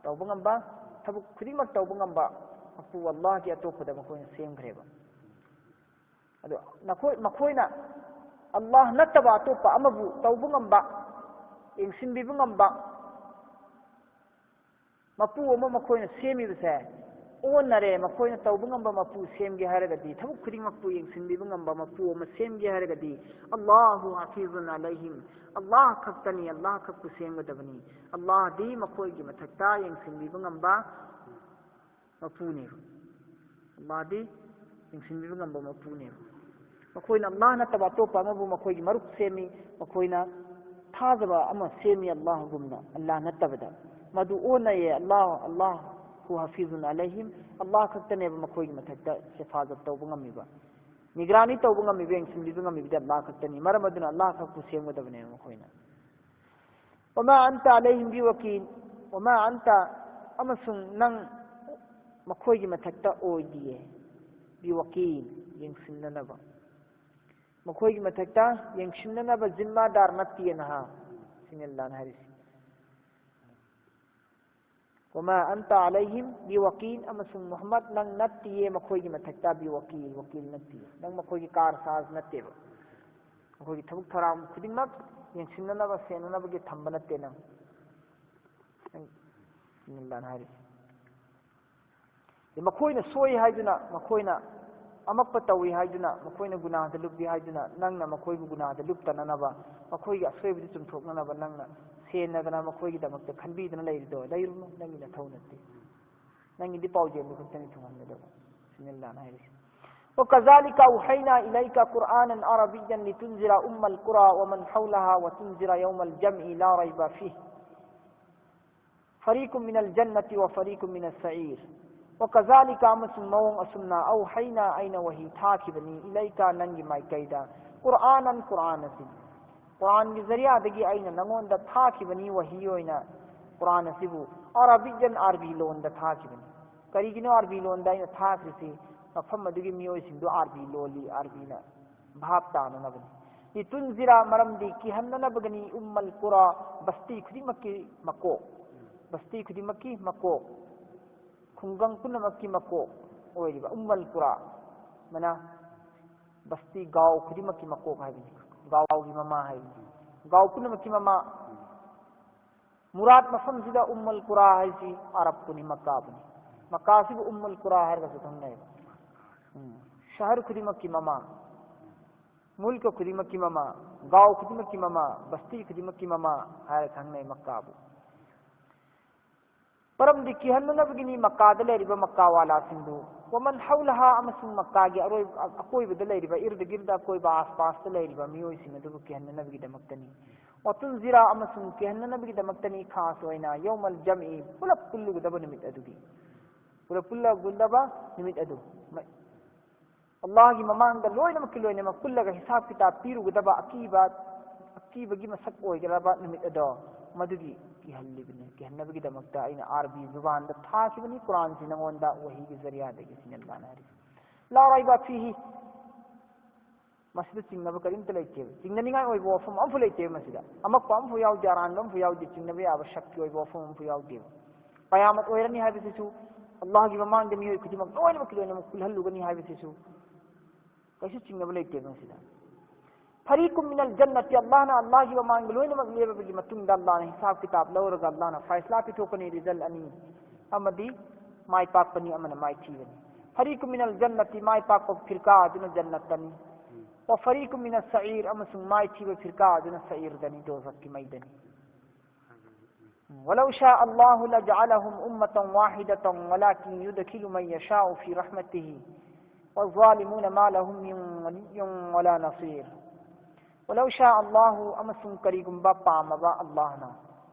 ꯇꯧꯕ ꯉꯝꯕ, ꯊꯕꯛ ꯈꯨꯗꯤꯡꯃꯛ ꯇꯧꯕ ꯉꯝꯕ ꯃꯄꯨ ꯑꯜꯂꯥꯍꯒꯤ ꯑꯇꯣꯞꯄꯗ ꯃꯈꯣꯏꯅ ꯁꯦꯝꯈ꯭ꯔꯦꯕ꯫ ꯑꯗꯣ ꯅꯈꯣꯏ, ꯃꯈꯣꯏꯅ ꯑꯜꯂꯥꯍ ꯅꯠꯇꯕ ꯑꯇꯣꯞꯄ ꯑꯃꯕꯨ ꯇꯧꯕ ꯉꯝꯕ, ꯌꯦꯡꯁꯤꯟꯕꯤꯕ ꯉꯝꯕ ꯃꯄꯨ ꯑꯃ ꯃꯈꯣꯏꯅ ꯁꯦꯝꯃꯤꯕꯁꯦ ꯑꯣꯟꯅꯔꯦ꯫ ꯃꯈꯣꯏꯅ ꯇꯧꯕ ꯉꯝꯕ ꯃꯄꯨ ꯁꯦꯝꯒꯦ ꯍꯥꯏꯔꯒꯗꯤ, ꯊꯕꯛ ꯈꯨꯗꯤꯡꯃꯛꯄꯨ ꯌꯦꯡꯁꯤꯟꯕꯤꯕ ꯉꯝꯕ ꯃꯄꯨ ꯑꯃ ꯁꯦꯝꯒꯦ ꯍꯥꯏꯔꯒꯗꯤ, "ꯑꯜꯂꯥꯍꯨ ꯍꯥꯐꯤꯖꯨꯟ ꯑꯂꯩꯍꯤꯝ", ꯑꯜꯂꯥꯍ ꯈꯛꯇꯅꯤ, ꯑꯜꯂꯥꯍ ꯈꯛꯄꯨ ꯁꯦꯝꯒꯗꯕꯅꯤ꯫ ꯑꯜꯂꯥꯍꯗꯤ ꯃꯈꯣꯏꯒꯤ ꯃꯊꯛꯇ ꯌꯦꯡꯁꯤꯟꯕꯤꯕ ꯉꯝꯕ ꯃꯄꯨꯅꯦꯕ꯫ ꯑꯜꯂꯥꯍꯗꯤ ꯌꯦꯡꯁꯤꯟꯕꯤꯕ ꯉꯝꯕ ꯃꯄꯨꯅꯦꯕ꯫ ꯃꯈꯣꯏꯅ ꯑꯜꯂꯥꯍ ꯅꯠꯇꯕ ꯑꯇꯣꯞꯄ ꯑꯃꯕꯨ ꯃꯈꯣꯏꯒꯤ ꯃꯔꯨꯞ ꯁꯦꯝꯃꯤ, ꯃꯈꯣꯏꯅ ꯊꯥꯖꯕ ꯑꯃ ꯁꯦꯝꯃꯤ ꯑꯜꯂꯥꯍꯒꯨꯝꯅ, ꯑꯜꯂꯥꯍ ꯅꯠꯇꯕꯗ꯫ ꯃꯗꯨ ꯑꯣꯟꯅꯩꯌꯦ꯫ ꯑꯜꯂꯥꯍ, "ꯑꯜꯂꯥꯍꯨ ꯍꯥꯐꯤꯖꯨꯟ ꯑꯂꯩꯍꯤꯝ", ꯑꯜꯂꯥꯍ ꯈꯛꯇꯅꯦꯕ ꯃꯈꯣꯏꯒꯤ ꯃꯊꯛꯇ ꯍꯤꯐꯥꯖꯠ ꯇꯧꯕ ꯉꯝꯃꯤꯕ, ꯅꯤꯒꯔꯥꯅꯤ ꯇꯧꯕ ꯉꯝꯃꯤꯕ, ꯌꯦꯡꯁꯤꯟꯕꯤꯕ ꯉꯝꯃꯤꯕꯗꯤ ꯑꯜꯂꯥꯍ ꯈꯛꯇꯅꯤ꯫ ꯃꯔꯝ ꯑꯗꯨꯅ ꯑꯜꯂꯥꯍ ꯈꯛꯄꯨ ꯁꯦꯝꯒꯗꯕꯅꯦꯕ ꯃꯈꯣꯏꯅ꯫ "ꯋꯃꯥ ꯑꯟꯇ ꯑꯂꯩꯍꯤꯝ ꯕꯤꯋꯀꯤꯜ", "ꯋꯃꯥ ꯑꯟꯇ", ꯑꯃꯁꯨꯡ ꯅꯪ ꯃꯈꯣꯏꯒꯤ ꯃꯊꯛꯇ ꯑꯣꯏꯗꯤꯌꯦ, "ꯕꯤꯋꯀꯤꯜ", ꯌꯦꯡꯁꯤꯟꯅꯅꯕ꯫ ꯃꯈꯣꯏꯒꯤ ꯃꯊꯛꯇ ꯌꯦꯡꯁꯤꯟꯅꯅꯕ ꯖꯤꯝꯃꯥꯗꯥꯔ ꯅꯠꯇꯦ ꯅꯍꯥ꯫ ꯁꯤꯅꯤ ꯑꯜꯂꯥꯍꯅ ꯍꯥꯏꯔꯤꯁꯤ꯫ "ꯋꯃꯥ ꯑꯟꯇ ꯑꯂꯩꯍꯤꯝ ꯕꯤꯋꯀꯤꯜ", ꯑꯃꯁꯨꯡ ꯃꯨꯍꯝꯃꯗ, ꯅꯪ ꯅꯠꯇꯤꯌꯦ ꯃꯈꯣꯏꯒꯤ ꯃꯊꯛꯇ ꯕꯤꯋꯀꯤꯜ, ꯋꯀꯤꯜ ꯅꯠꯇꯤꯌꯦ꯫ ꯅꯪ ꯃꯈꯣꯏꯒꯤ ꯀꯥꯔꯁꯥꯖ ꯅꯠꯇꯦꯕ꯫ ꯃꯈꯣꯏꯒꯤ ꯊꯕꯛ ꯊꯧꯔꯝ ꯈꯨꯗꯤꯡꯃꯛ ꯌꯦꯡꯁꯤꯟꯅꯅꯕ, ꯁꯦꯟꯅꯅꯕꯒꯤ ꯊꯝꯕ ꯅꯠꯇꯦ ꯅꯪ꯫ ꯅꯪ, ꯁꯤꯅꯤ ꯑꯜꯂꯥꯍꯅ ꯍꯥꯏꯔꯤꯁꯤ꯫ ꯃꯈꯣꯏꯅ ꯁꯣꯏ ꯍꯥꯏꯗꯨꯅ, ꯃꯈꯣꯏꯅ ꯑꯃꯛꯄ ꯇꯧꯏ ꯍꯥꯏꯗꯨꯅ, ꯃꯈꯣꯏꯅ ꯒꯨꯅꯥꯍꯗ ꯂꯨꯞꯄꯤ ꯍꯥꯏꯗꯨꯅ, ꯅꯪꯅ ꯃꯈꯣꯏꯕꯨ ꯒꯨꯅꯥꯍꯗ ꯂꯨꯞꯇꯅꯅꯕ, ꯃꯈꯣꯏꯒꯤ ꯑꯁꯣꯏꯕꯗꯨ ꯆꯨꯝꯊꯣꯛꯅꯅꯕ ꯅꯪꯅ ꯁꯦꯟꯅꯗꯅ ꯃꯈꯣꯏꯒꯤꯗꯃꯛꯇ ꯈꯟꯕꯤꯗꯨꯅ ꯂꯩꯔꯤꯗꯣ, ꯂꯩꯔꯨꯅꯨ, ꯅꯪꯒꯤ ꯅꯊꯧ ꯅꯠꯇꯦ꯫ ꯅꯪꯒꯤꯗꯤ ꯄꯥꯎꯖꯦꯜꯗꯨ ꯈꯛꯇꯅꯤ ꯊꯨꯡꯍꯟꯒꯗꯕ꯫ ꯁꯤꯅꯤ ꯑꯜꯂꯥꯍꯅ ꯍꯥꯏꯔꯤꯁꯤ꯫ "وكذلك أوحينا إليك قرآنا عربيا لتنذر أم القرى ومن حولها وتنذر يوم الجمع لا ريب فيه فريق من الجنة وفريق من السعير وكذلك", ꯑꯃꯁꯨꯡ ꯃꯑꯣꯡ ꯑꯁꯨꯝꯅ, "أوحينا", ꯑꯩꯅ ꯋꯥꯍꯤ ꯊꯥꯈꯤꯕꯅꯤ, "إليك", ꯅꯪꯒꯤ ꯃꯥꯏꯀꯩꯗ, "قرآنا", ꯀꯨꯔꯥꯟ ꯑꯁꯤ, ꯀꯨꯔꯥꯟꯒꯤ ꯖꯔꯤꯌꯥꯗꯒꯤ ꯑꯩꯅ ꯅꯉꯣꯟꯗ ꯊꯥꯈꯤꯕꯅꯤ ꯋꯥꯍꯤ ꯑꯣꯏꯅ ꯀꯨꯔꯥꯟ ꯑꯁꯤꯕꯨ, "عربيا", ꯑꯥꯔꯕꯤ ꯂꯣꯟꯗ ꯊꯥꯈꯤꯕꯅꯤ꯫ ꯀꯔꯤꯒꯤꯅꯣ ꯑꯥꯔꯕꯤ ꯂꯣꯟꯗ ꯑꯩꯅ ꯊꯥꯈ꯭ꯔꯤꯁꯤ? ꯃꯐꯝ ꯑꯗꯨꯒꯤ ꯃꯤꯑꯣꯏꯁꯤꯡꯗꯨ ꯑꯥꯔꯕꯤ ꯂꯣꯜꯂꯤ, ꯑꯥꯔꯕꯤꯅ ꯚꯥꯞ ꯇꯥꯅꯅꯕꯅꯤ꯫ "لتنذر", ꯃꯔꯝꯗꯤ ꯀꯤꯍꯟꯅꯅꯕꯒꯅꯤ, "أم القرى", ꯕꯁꯇꯤ ꯈꯨꯗꯤꯡꯃꯛꯀꯤ ꯃꯀꯣꯛ, ꯕꯁꯇꯤ ꯈꯨꯗꯤꯡꯃꯛꯀꯤ ꯃꯀꯣꯛ, ꯈꯨꯡꯒꯪ ꯄꯨꯝꯅꯃꯛꯀꯤ ꯃꯀꯣꯛ ꯑꯣꯏꯔꯤꯕ "أم القرى", ꯃꯅꯥ, ꯕꯁꯇꯤ, ꯒꯥꯎ ꯈꯨꯗꯤꯡꯃꯛꯀꯤ ꯃꯀꯣꯛ ꯍꯥꯏꯕꯅꯤ, ꯒꯥꯎꯒꯤ ꯃꯃꯥ ꯍꯥꯏꯕꯅꯤ, ꯒꯥꯎ ꯄꯨꯝꯅꯃꯛꯀꯤ ꯃꯃꯥ꯫ ꯃꯨꯔꯥꯗ ꯃꯐꯝꯁꯤꯗ ꯎꯝꯃꯜ ꯀꯨꯔꯥ ꯍꯥꯏꯁꯤ ꯑꯔꯕꯄꯨꯅꯤ, ꯃꯛꯀꯥꯕꯨꯅꯤ꯫ ꯃꯛꯀꯥꯁꯤꯕꯨ ꯎꯝꯃꯜ ꯀꯨꯔꯥ ꯍꯥꯏꯔꯒꯁꯨ ꯈꯪꯅꯩ꯫ ꯎꯝ꯫ ꯁꯍꯔ ꯈꯨꯗꯤꯡꯃꯛꯀꯤ ꯃꯃꯥ, ꯃꯨꯜꯀ ꯈꯨꯗꯤꯡꯃꯛꯀꯤ ꯃꯃꯥ, ꯒꯥꯎ ꯈꯨꯗꯤꯡꯃꯛꯀꯤ ꯃꯃꯥ, ꯕꯁꯇꯤ ꯈꯨꯗꯤꯡꯃꯛꯀꯤ ꯃꯃꯥ ꯍꯥꯏꯔ ꯈꯪꯅꯩ ꯃꯛꯀꯥꯕꯨ꯫ ꯃꯔꯝꯗꯤ ꯀꯤꯍꯟꯅꯅꯕꯒꯤꯅꯤ ꯃꯛꯀꯥꯗ ꯂꯩꯔꯤꯕ ꯃꯛꯀꯥꯋꯥꯂꯥꯁꯤꯡꯗꯨ, ꯋꯃꯟ ꯍꯧꯂꯍꯥ, ꯑꯃꯁꯨꯡ ꯃꯛꯀꯥꯒꯤ ꯑꯔꯣꯏ-, ꯑꯀꯣꯏꯕꯗ ꯂꯩꯔꯤꯕ, ꯏꯔꯗ ꯒꯤꯔꯗ ꯑꯀꯣꯏꯕ ꯑꯥꯁꯄꯥꯁꯇ ꯂꯩꯔꯤꯕ ꯃꯤꯑꯣꯏꯁꯤꯡ ꯑꯗꯨꯕꯨ ꯀꯤꯍꯟꯅꯅꯕꯒꯤꯗꯃꯛꯇꯅꯤ꯫ ꯋꯇꯨꯟꯖꯤꯔꯥ, ꯑꯃꯁꯨꯡ ꯀꯤꯍꯟꯅꯅꯕꯒꯤꯗꯃꯛꯇꯅꯤ, ꯈꯥꯁ ꯑꯣꯏꯅ ꯌꯧꯃꯜ ꯖꯝꯏ, ꯄꯨꯂꯞ ꯄꯨꯜꯂꯨꯒꯗꯕ ꯅꯨꯃꯤꯠ ꯑꯗꯨꯒꯤ꯫ ꯄꯨꯂꯞ ꯄꯨꯜꯂꯒꯗꯕ ꯅꯨꯃꯤꯠ ꯑꯗꯨ꯫ ꯃ-, ꯑꯜꯂꯥꯍꯒꯤ ꯃꯃꯥꯡꯗ ꯂꯣꯏꯅꯃꯛꯀꯤ ꯂꯣꯏꯅꯃꯛ ꯄꯨꯜꯂꯒ ꯍꯤꯁꯥꯕ ꯀꯤꯇꯥꯕ ꯄꯤꯔꯨꯒꯗꯕ ꯑꯀꯤꯕ, ꯑꯀꯤꯕꯒꯤ ꯃꯁꯛ ꯑꯣꯏꯒꯗꯕ ꯅꯨꯃꯤꯠ ꯑꯗꯣ, ꯃꯗꯨꯒꯤ ꯀꯤꯍꯜꯂꯤꯕꯅꯤ꯫ ꯀꯤꯍꯟꯅꯕꯒꯤꯗꯃꯛꯇ ꯑꯩꯅ ꯑꯥꯔꯕꯤ ꯖꯨꯕꯥꯟꯗ ꯊꯥꯈꯤꯕꯅꯤ ꯀꯨꯔꯥꯟꯁꯤ ꯅꯉꯣꯟꯗ, ꯋꯥꯍꯤꯒꯤ ꯖꯔꯤꯌꯥꯗꯒꯤ, ꯁꯤꯅꯤ ꯑꯜꯂꯥꯍꯅ ꯍꯥꯏꯔꯤꯁꯤ꯫ ꯂꯥ ꯔꯥꯏꯕ ꯐꯤꯍꯤ, ꯃꯁꯤꯗ ꯆꯤꯡꯅꯕ ꯀꯔꯤꯝꯇ ꯂꯩꯇꯦꯕ꯫ ꯆꯤꯡꯅꯅꯤꯡꯉꯥꯏ ꯑꯣꯏꯕ ꯋꯥꯐꯝ ꯑꯃꯐꯥꯎ ꯂꯩꯇꯦꯕ ꯃꯁꯤꯗ꯫ ꯑꯃꯛꯄ ꯑꯃꯐꯥꯎ ꯌꯥꯎꯗꯦ, ꯑꯔꯥꯟꯕ ꯑꯃꯐꯥꯎ ꯌꯥꯎꯗꯦ, ꯆꯤꯡꯅꯕ ꯌꯥꯕ ꯁꯛꯀꯤ ꯑꯣꯏꯕ ꯋꯥꯐꯝ ꯑꯃꯐꯥꯎ ꯌꯥꯎꯗꯦꯕ꯫ ꯀꯌꯥꯃꯠ ꯑꯣꯏꯔꯅꯤ ꯍꯥꯏꯕꯁꯤꯁꯨ, ꯑꯜꯂꯥꯍꯒꯤ ꯃꯃꯥꯡꯗ ꯃꯤꯑꯣꯏ ꯈꯨꯗꯤꯡꯃꯛ ꯂꯣꯏꯅꯃꯛꯀꯤ ꯂꯣꯏꯅꯃꯛ ꯄꯨꯜꯍꯜꯂꯨꯒꯅꯤ ꯍꯥꯏꯕꯁꯤꯁꯨ ꯀꯩꯁꯨ ꯆꯤꯡꯅꯕ ꯂꯩꯇꯦꯕ ꯃꯁꯤꯗ꯫ ꯐꯔꯤꯀꯨꯝ ꯃꯤꯅꯜ ꯖꯟꯅꯇꯤ, ꯑꯜꯂꯥꯍꯅ ꯑꯜꯂꯥꯍꯒꯤ ꯃꯃꯥꯡꯗ ꯂꯣꯏꯅꯃꯛ ꯂꯦꯞꯄꯕꯒꯤ ꯃꯇꯨꯡꯗ ꯑꯜꯂꯥꯍꯅ ꯍꯤꯁꯥꯕ ꯀꯤꯇꯥꯕ ꯂꯧꯔꯒ ꯑꯜꯂꯥꯍꯅ ꯐꯥꯏꯁꯂꯥ ꯄꯤꯊꯣꯛꯀꯅꯤ, ꯔꯤꯖꯜ ꯑꯅꯤ, ꯑꯃꯗꯤ ꯃꯥꯏ ꯄꯥꯛꯄꯅꯤ, ꯑꯃꯅ ꯃꯥꯏꯊꯤꯕꯅꯤ꯫ ꯐꯔꯤꯀꯨꯝ ꯃꯤꯅꯜ ꯖꯟꯅꯇꯤ, ꯃꯥꯏ ꯄꯥꯛꯄ ꯐꯤꯔꯀꯥ ꯑꯗꯨꯅ ꯖꯟꯅꯠꯇꯅꯤ꯫ ꯋ ꯐꯔꯤꯀꯨꯝ ꯃꯤꯅ ꯁꯌꯤꯔ, ꯑꯃꯁꯨꯡ ꯃꯥꯏꯊꯤꯕ ꯐꯤꯔꯀꯥ ꯑꯗꯨꯅ ꯁꯌꯤꯔꯗꯅꯤ, ꯗꯣꯖꯈꯀꯤ ꯃꯩꯗꯅꯤ꯫ ولو شاء الله لجعلهم أمة واحدة ولكن يدخل من يشاء في رحمته والظالمون ما لهم من ولي ولا نصير. ولو شاء الله, ꯑꯃꯁꯨꯡ ꯀꯔꯤꯒꯨꯝꯕ ꯄꯥꯝꯃꯕ ꯑꯜꯂꯥꯍꯅ,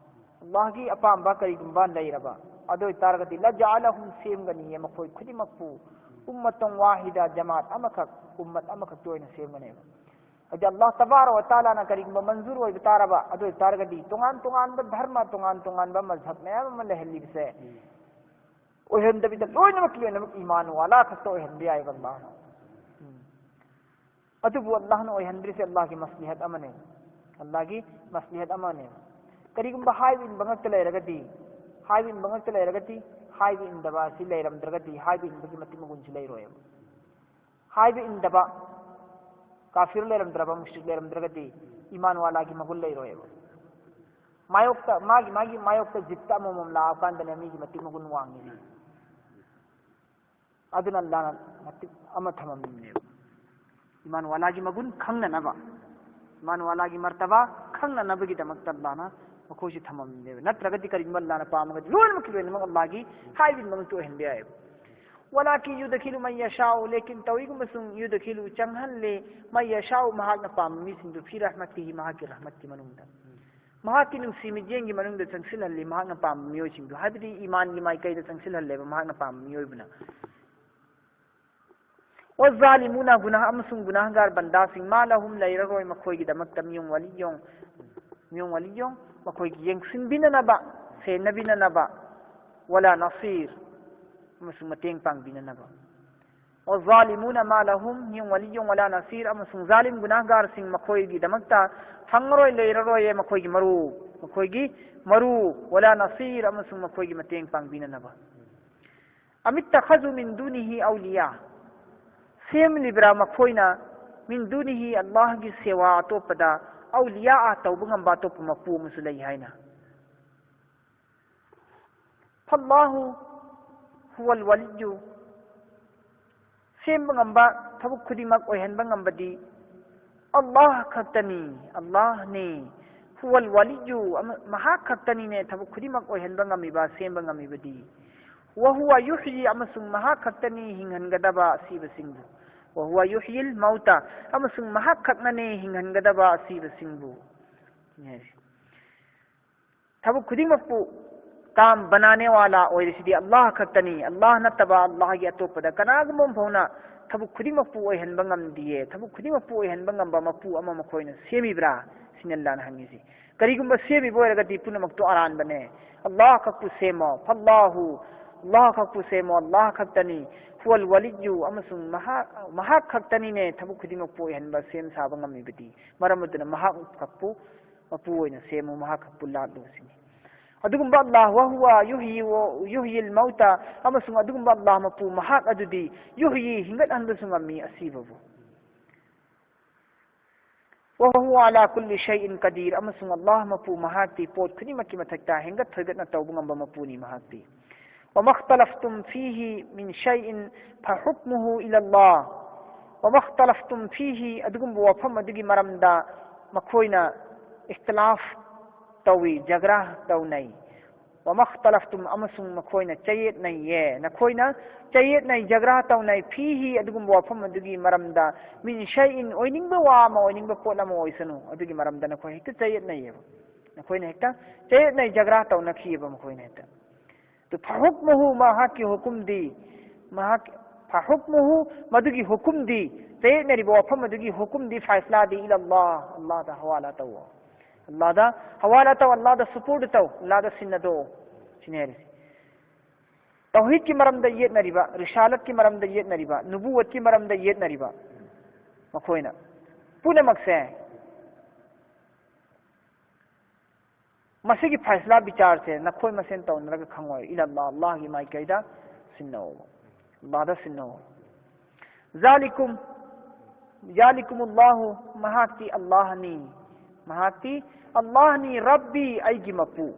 ꯑꯜꯂꯥꯍꯒꯤ ꯑꯄꯥꯝꯕ ꯀꯔꯤꯒꯨꯝꯕ ꯂꯩꯔꯕ, ꯑꯗꯨ ꯑꯣꯏꯇꯥꯔꯒꯗꯤ, لجعلهم, ꯁꯦꯝꯒꯅꯤꯌꯦ ꯃꯈꯣꯏ ꯈꯨꯗꯤꯡꯃꯛꯄꯨ, أمة واحدة, ꯖꯃꯥꯠ ꯑꯃꯈꯛ, ꯎꯝꯃꯠ ꯑꯃꯈꯛꯇ ꯑꯣꯏꯅ ꯁꯦꯝꯒꯅꯦꯕ꯫ ꯍꯥꯏꯗꯤ ꯑꯜꯂꯥꯍ ꯇꯕꯥꯔꯛ ꯋ ꯇꯥꯂꯥꯅ ꯀꯔꯤꯒꯨꯝꯕ ꯃꯟꯖꯨꯔ ꯑꯣꯏꯕ ꯇꯥꯔꯕ, ꯑꯗꯨ ꯑꯣꯏꯇꯥꯔꯒꯗꯤ ꯇꯣꯉꯥꯟ ꯇꯣꯉꯥꯟꯕ ꯙꯔꯃ, ꯇꯣꯉꯥꯟ ꯇꯣꯉꯥꯟꯕ ꯃꯖꯍꯕ ꯃꯌꯥꯝ ꯑꯃ ꯂꯩꯍꯜꯂꯤꯕꯁꯦ ꯑꯣꯏꯍꯟꯗꯕꯤꯗ ꯂꯣꯏꯅꯃꯛꯀꯤ ꯂꯣꯏꯅꯃꯛ ꯏꯃꯥꯟ ꯋꯥꯂꯥ ꯈꯛꯇ ꯑꯣꯏꯍꯟꯕ ꯌꯥꯏꯕ ꯑꯜꯂꯥꯍꯅ꯫ ꯎꯝ꯫ ꯑꯗꯨꯕꯨ ꯑꯜꯂꯥꯍꯅ ꯑꯣꯏꯍꯟꯗ꯭ꯔꯤꯁꯦ ꯑꯜꯂꯥꯍꯒꯤ ꯃꯁꯂꯤꯍꯠ ꯑꯃꯅꯦ, ꯑꯜꯂꯥꯍꯒꯤ ꯃꯁꯂꯤꯍꯠ ꯑꯃꯅꯦ꯫ ꯀꯔꯤꯒꯨꯝꯕ ꯍꯥꯏꯕ ꯏꯟꯕ ꯉꯛꯇ ꯂꯩꯔꯒꯗꯤ, ꯍꯥꯏꯕ ꯏꯟꯕ ꯉꯛꯇ ꯂꯩꯔꯒꯗꯤ, ꯍꯥꯏꯕ ꯏꯟꯗꯕ ꯑꯁꯤ ꯂꯩꯔꯝꯗ꯭ꯔꯒꯗꯤ ꯍꯥꯏꯕ ꯏꯟꯕꯒꯤ ꯃꯇꯤꯛ ꯃꯒꯨꯟꯁꯤ ꯂꯩꯔꯣꯏꯕ꯫ ꯍꯥꯏꯕ ꯏꯟꯗꯕ, ꯀꯥꯐꯤꯔ ꯂꯩꯔꯝꯗ꯭ꯔꯕ, ꯃꯨꯁ꯭ꯔꯤꯛ ꯂꯩꯔꯝꯗ꯭ꯔꯒꯗꯤ ꯏꯃꯥꯟ ꯋꯥꯂꯥꯒꯤ ꯃꯒꯨꯟ ꯂꯩꯔꯣꯏꯕ꯫ ꯃꯥꯌꯣꯛꯇ, ꯃꯥꯒꯤ, ꯃꯥꯒꯤ ꯃꯥꯌꯣꯛꯇ ꯖꯤꯠꯇ ꯑꯃꯃꯝ ꯂꯥꯛꯑꯀꯥꯟꯗꯅꯦ ꯃꯤꯒꯤ ꯃꯇꯤꯛ ꯃꯒꯨꯟ ꯋꯥꯡꯉꯤꯁꯦ꯫ ꯑꯗꯨꯅ ꯑꯜꯂꯥꯅ ꯃꯇꯤꯛ ꯑꯃ ꯊꯝꯃꯝꯃꯤꯕꯅꯦꯕ꯫ ꯏꯃꯥꯟ ꯋꯥꯂꯥꯒꯤ ꯃꯒꯨꯟ ꯈꯪꯅꯅꯕ, ꯏꯃꯥꯟ ꯋꯥꯂꯥꯒꯤ ꯃꯔꯇꯕꯥ ꯈꯪꯅꯅꯕꯒꯤꯗꯃꯛꯇ ꯑꯜꯂꯥꯅ ꯃꯈꯣꯏꯁꯤ ꯊꯝꯃꯝꯃꯤꯕꯅꯦꯕ꯫ ꯅꯠꯇ꯭ꯔꯒꯗꯤ ꯀꯔꯤꯒꯨꯝꯕ ꯑꯜꯂꯥꯅ ꯄꯥꯝꯃꯒꯗꯤ ꯂꯣꯏꯅꯃꯛꯀꯤ ꯂꯣꯏꯅꯃꯛ ꯑꯜꯂꯥꯒꯤ ꯍꯥꯏꯕꯒꯤ ꯃꯃꯤꯡꯇ ꯑꯣꯏꯍꯟꯕ ꯌꯥꯏꯑꯕ꯫ ولكن يدخل من يشاء، ꯂꯦꯀꯤꯟ ꯇꯧꯏꯒꯨꯝꯕꯁꯨꯡ يدخل ꯆꯪꯍꯜꯂꯦ، من يشاء ꯃꯍꯥꯛꯅ ꯄꯥꯝꯕ ꯃꯤꯁꯤꯡꯗꯨ في رحمته ꯃꯍꯥꯛꯀꯤ ꯔꯍꯃꯠꯀꯤ ꯃꯅꯨꯡꯗ꯫ ꯃꯍꯥꯛꯀꯤ ꯅꯨꯡꯁꯤ ꯃꯤꯠꯌꯦꯡꯒꯤ ꯃꯅꯨꯡꯗ ꯆꯪꯁꯤꯜꯍꯜꯂꯤ ꯃꯍꯥꯛꯅ ꯄꯥꯝꯕ ꯃꯤꯑꯣꯏꯁꯤꯡꯗꯨ, ꯍꯥꯏꯕꯗꯤ ꯏꯃꯥꯟꯒꯤ ꯃꯥꯏꯀꯩꯗ ꯆꯪꯁꯤꯜꯍꯜꯂꯦꯕ ꯃꯍꯥꯛꯅ ꯄꯥꯝꯕ ꯃꯤꯑꯣꯏꯕꯅ꯫ والظالمون ꯒꯨꯅꯥꯍ ꯑꯃꯁꯨꯡ ꯒꯨꯅꯥꯍꯒꯥꯔ ꯕꯟꯗꯥꯁꯤꯡ ما لهم ꯂꯩꯔꯔꯣꯏ ꯃꯈꯣꯏꯒꯤꯗꯃꯛꯇ من ولي، من ولي ꯃꯈꯣꯏꯒꯤ ꯌꯦꯡꯁꯤꯟꯕꯤꯅꯅꯕ, ꯁꯦꯟꯅꯕꯤꯅꯅꯕ, ولا نصير ꯑꯃꯁꯨꯡ ꯃꯇꯦꯡ ꯄꯥꯡꯕꯤꯅꯅꯕ꯫ والظالمون ما لهم من ولي ولا نصير ꯑꯃꯁꯨꯡ ꯖꯥꯂꯤꯝ ꯒꯨꯅꯥꯍꯒꯥꯔꯁꯤꯡ ꯃꯈꯣꯏꯒꯤꯗꯃꯛꯇ ꯐꯪꯉꯔꯣꯏ, ꯂꯩꯔꯔꯣꯏꯌꯦ ꯃꯈꯣꯏꯒꯤ ꯃꯔꯨꯞ, ꯃꯈꯣꯏꯒꯤ ꯃꯔꯨꯞ, ولا نصير ꯑꯃꯁꯨꯡ ꯃꯈꯣꯏꯒꯤ ꯃꯇꯦꯡ ꯄꯥꯡꯕꯤꯅꯅꯕ꯫ أم اتخذوا من دونه أولياء ꯁꯦꯝꯂꯤꯕ꯭ꯔꯥ ꯃꯈꯣꯏꯅ من دونه ꯑꯜꯂꯥꯍꯒꯤ ꯁꯦꯋꯥ ꯑꯇꯣꯞꯄꯗ أولياء ꯇꯧꯕ ꯉꯝꯕ ꯑꯇꯣꯞꯄ ꯃꯄꯨ ꯑꯃꯁꯨ ꯂꯩ ꯍꯥꯏꯅ꯫ فالله هو الولي ꯁꯦꯝꯕ ꯉꯝꯕ, ꯊꯕꯛ ꯈꯨꯗꯤꯡꯃꯛ ꯑꯣꯏꯍꯟꯕ ꯉꯝꯕꯗꯤ ꯑꯜꯂꯥꯍ ꯈꯛꯇꯅꯤ, ꯑꯜꯂꯥꯍꯅꯤ꯫ هو الولي ꯑꯃ-, ꯃꯍꯥꯛ ꯈꯛꯇꯅꯤꯅꯦ ꯊꯕꯛ ꯈꯨꯗꯤꯡꯃꯛ ꯑꯣꯏꯍꯟꯕ ꯉꯝꯃꯤꯕ, ꯁꯦꯝꯕ ꯉꯝꯃꯤꯕꯗꯤ꯫ وهو يحيي ꯑꯃꯁꯨꯡ ꯃꯍꯥꯛ ꯈꯛꯇꯅꯤ ꯍꯤꯡꯍꯟꯒꯗꯕ ꯑꯁꯤꯕꯁꯤꯡꯕꯨ꯫ وهو يحيي الموتى ꯑꯃꯁꯨꯡ ꯃꯍꯥꯛ ꯈꯛꯅꯅꯦ ꯍꯤꯡꯍꯟꯒꯗꯕ ꯑꯁꯤꯕꯁꯤꯡꯕꯨ꯫ ꯊꯕꯛ ꯈꯨꯗꯤꯡꯃꯛꯄꯨ ꯀꯥꯝ ꯕꯅꯥꯅꯦ ꯋꯥꯂꯥ ꯑꯣꯏꯔꯤꯁꯤꯗꯤ ꯑꯜꯂꯥꯍ ꯈꯛꯇꯅꯤ꯫ ꯑꯜꯂꯥꯍ ꯅꯠꯇꯕ, ꯑꯜꯂꯥꯍꯒꯤ ꯑꯇꯣꯞꯄꯗ ꯀꯅꯥꯒꯨꯝꯕ ꯑꯃ ꯐꯥꯎꯅ ꯊꯕꯛ ꯈꯨꯗꯤꯡꯃꯛꯄꯨ ꯑꯣꯏꯍꯟꯕ ꯉꯝꯗꯤꯌꯦ꯫ ꯊꯕꯛ ꯈꯨꯗꯤꯡꯃꯛꯄꯨ ꯑꯣꯏꯍꯟꯕ ꯉꯝꯕ ꯃꯄꯨ ꯑꯃ ꯃꯈꯣꯏꯅ ꯁꯦꯝꯃꯤꯕ꯭ꯔꯥ ꯁꯤꯅꯤ ꯑꯜꯂꯥꯍꯅ ꯍꯪꯉꯤꯁꯤ꯫ ꯀꯔꯤꯒꯨꯝꯕ ꯁꯦꯝꯃꯤꯕ ꯑꯣꯏꯔꯒꯗꯤ ꯄꯨꯝꯅꯃꯛꯇꯣ ꯑꯔꯥꯟꯕꯅꯦ꯫ ꯑꯜꯂꯥꯍ ꯈꯛꯄꯨ ꯁꯦꯝꯃꯣ꯫ ꯐꯜꯂꯥꯍꯨ, ꯑꯜꯂꯥꯍ ꯈꯛꯄꯨ ꯁꯦꯝꯃꯣ꯫ ꯑꯜꯂꯥꯍ ꯈꯛꯇꯅꯤ꯫ ꯍꯨꯋꯜ ꯋꯥꯂꯤꯌꯨ, ꯑꯃꯁꯨꯡ ꯃꯍꯥꯛ, ꯃꯍꯥꯛ ꯈꯛꯇꯅꯤꯅꯦ ꯊꯕꯛ ꯈꯨꯗꯤꯡꯃꯛꯄꯨ ꯑꯣꯏꯍꯟꯕ, ꯁꯦꯝ ꯁꯥꯕ ꯉꯝꯃꯤꯕꯗꯤ꯫ ꯃꯔꯝ ꯑꯗꯨꯅ ꯃꯍꯥꯛ ꯈꯛꯄꯨ ꯃꯄꯨ ꯑꯣꯏꯅ ꯁꯦꯝꯃꯨ, ꯃꯍꯥꯛ ꯈꯛꯄꯨ ꯂꯥꯠꯂꯨ ꯁꯤꯅꯤ꯫ ꯑꯗꯨꯒꯨꯝꯕ ꯑꯜꯂꯥꯍ, ꯋꯥꯍꯨꯋ ꯌꯨꯍꯌꯤ ꯋ-, ꯌꯨꯍꯌꯤꯜ ꯃꯧꯇ, ꯑꯃꯁꯨꯡ ꯑꯗꯨꯒꯨꯝꯕ ꯑꯜꯂꯥꯍ ꯃꯄꯨ ꯃꯍꯥꯛ ꯑꯗꯨꯗꯤ ꯌꯨꯍꯌꯤ, ꯍꯤꯡꯒꯠꯍꯟꯕꯁꯨ ꯉꯝꯃꯤ ꯑꯁꯤꯕꯕꯨ꯫ وهو على كل شيء قدير, ꯑꯃꯁꯨꯡ ꯑꯜꯂꯥꯍ ꯃꯄꯨ ꯃꯍꯥꯛꯇꯤ ꯄꯣꯠ ꯈꯨꯗꯤꯡꯃꯛꯀꯤ ꯃꯊꯛꯇ ꯍꯦꯟꯒꯠ ꯊꯣꯏꯒꯠꯅ ꯇꯧꯕ ꯉꯝꯕ ꯃꯄꯨꯅꯤ ꯃꯍꯥꯛꯇꯤ. وما اختلفتم فيه من شيء فحكمه إلى الله. وما اختلفتم فيه, ꯑꯗꯨꯒꯨꯝꯕ ꯋꯥꯐꯝ ꯑꯗꯨꯒꯤ ꯃꯔꯝꯗ ꯃꯈꯣꯏꯅ ꯏꯈꯇꯤꯂꯥꯐ ꯇꯧꯏ, ꯖꯒ꯭ꯔꯥ ꯇꯧꯅꯩ. وما اختلفتم, ꯑꯃꯁꯨꯡ ꯃꯈꯣꯏꯅ ꯆꯌꯦꯠꯅꯩꯌꯦ, ꯅꯈꯣꯏꯅ ꯆꯌꯦꯠꯅꯩ, ꯖꯒ꯭ꯔꯥ ꯇꯧꯅꯩ, فيه, ꯑꯗꯨꯒꯨꯝꯕ ꯋꯥꯐꯝ ꯑꯗꯨꯒꯤ ꯃꯔꯝꯗ, من شيء, ꯑꯣꯏꯅꯤꯡꯕ ꯋꯥ ꯑꯃ, ꯑꯣꯏꯅꯤꯡꯕ ꯄꯣꯠ ꯑꯃ ꯑꯣꯏꯁꯅꯨ, ꯑꯗꯨꯒꯤ ꯃꯔꯝꯗ ꯅꯈꯣꯏ ꯍꯦꯛꯇ ꯆꯌꯦꯠꯅꯩꯌꯦꯕ, ꯅꯈꯣꯏꯅ ꯍꯦꯛꯇ ꯆꯌꯦꯠꯅꯩ, ꯖꯒ꯭ꯔꯥ ꯇꯧꯅꯈꯤꯌꯦꯕ ꯃꯈꯣꯏꯅ ꯍꯦꯛꯇ. ꯑꯗꯨ فحكمه, ꯃꯍꯥꯛꯀꯤ ꯍꯨꯀꯨꯝꯗꯤ, ꯃꯍꯥꯛ, فحكمه, ꯃꯗꯨꯒꯤ ꯍꯨꯀꯨꯝꯗꯤ, ꯆꯌꯦꯠꯅꯔꯤꯕ ꯋꯥꯐꯝ ꯑꯗꯨꯒꯤ ꯍꯨꯀꯨꯝꯗꯤ, ꯐꯥꯏꯁꯂꯥꯗꯤ, إلى الله, ꯑꯜꯂꯥꯍꯗ ꯍꯋꯥꯂꯥ ꯇꯧꯋꯣ. ꯑꯜꯂꯥꯍꯗ ꯍꯋꯥꯂꯥ ꯇꯧ, ꯑꯜꯂꯥꯍꯗ ꯁꯨꯄꯨꯔꯗ ꯇꯧ, ꯑꯜꯂꯥꯍꯗ ꯁꯤꯟꯅꯗꯣꯛꯑꯣ, ꯁꯤꯅꯤ ꯍꯥꯏꯔꯤꯁꯦ. ꯇꯧꯍꯤꯗꯀꯤ ꯃꯔꯝꯗ ꯌꯦꯠꯅꯔꯤꯕ, ꯔꯤꯁꯥꯂꯠꯀꯤ ꯃꯔꯝꯗ ꯌꯦꯠꯅꯔꯤꯕ, ꯅꯨꯕꯨꯋꯠꯀꯤ ꯃꯔꯝꯗ ꯌꯦꯠꯅꯔꯤꯕ, ꯃꯈꯣꯏꯅ ꯄꯨꯝꯅꯃꯛꯁꯦ, ꯃꯁꯤꯒꯤ ꯐꯥꯏꯁꯂꯥ ꯕꯤꯆꯥꯔꯁꯦ ꯅꯈꯣꯏ ꯃꯁꯦꯟ ꯇꯧꯅꯔꯒ ꯈꯪꯉꯣꯏ, إلى الله, ꯑꯜꯂꯥꯍꯒꯤ ꯃꯥꯏꯀꯩꯗ ꯁꯤꯟꯅꯧ, ꯑꯜꯂꯥꯍꯗ ꯁꯤꯟꯅꯧ. ذلكم, ذلكم الله, ꯃꯍꯥꯛꯇꯤ ꯑꯜꯂꯥꯍꯅꯤ, ꯃꯍꯥꯛꯇꯤ ꯑꯜꯂꯥꯍꯅꯤ, ربي, ꯑꯩꯒꯤ ꯃꯄꯨ,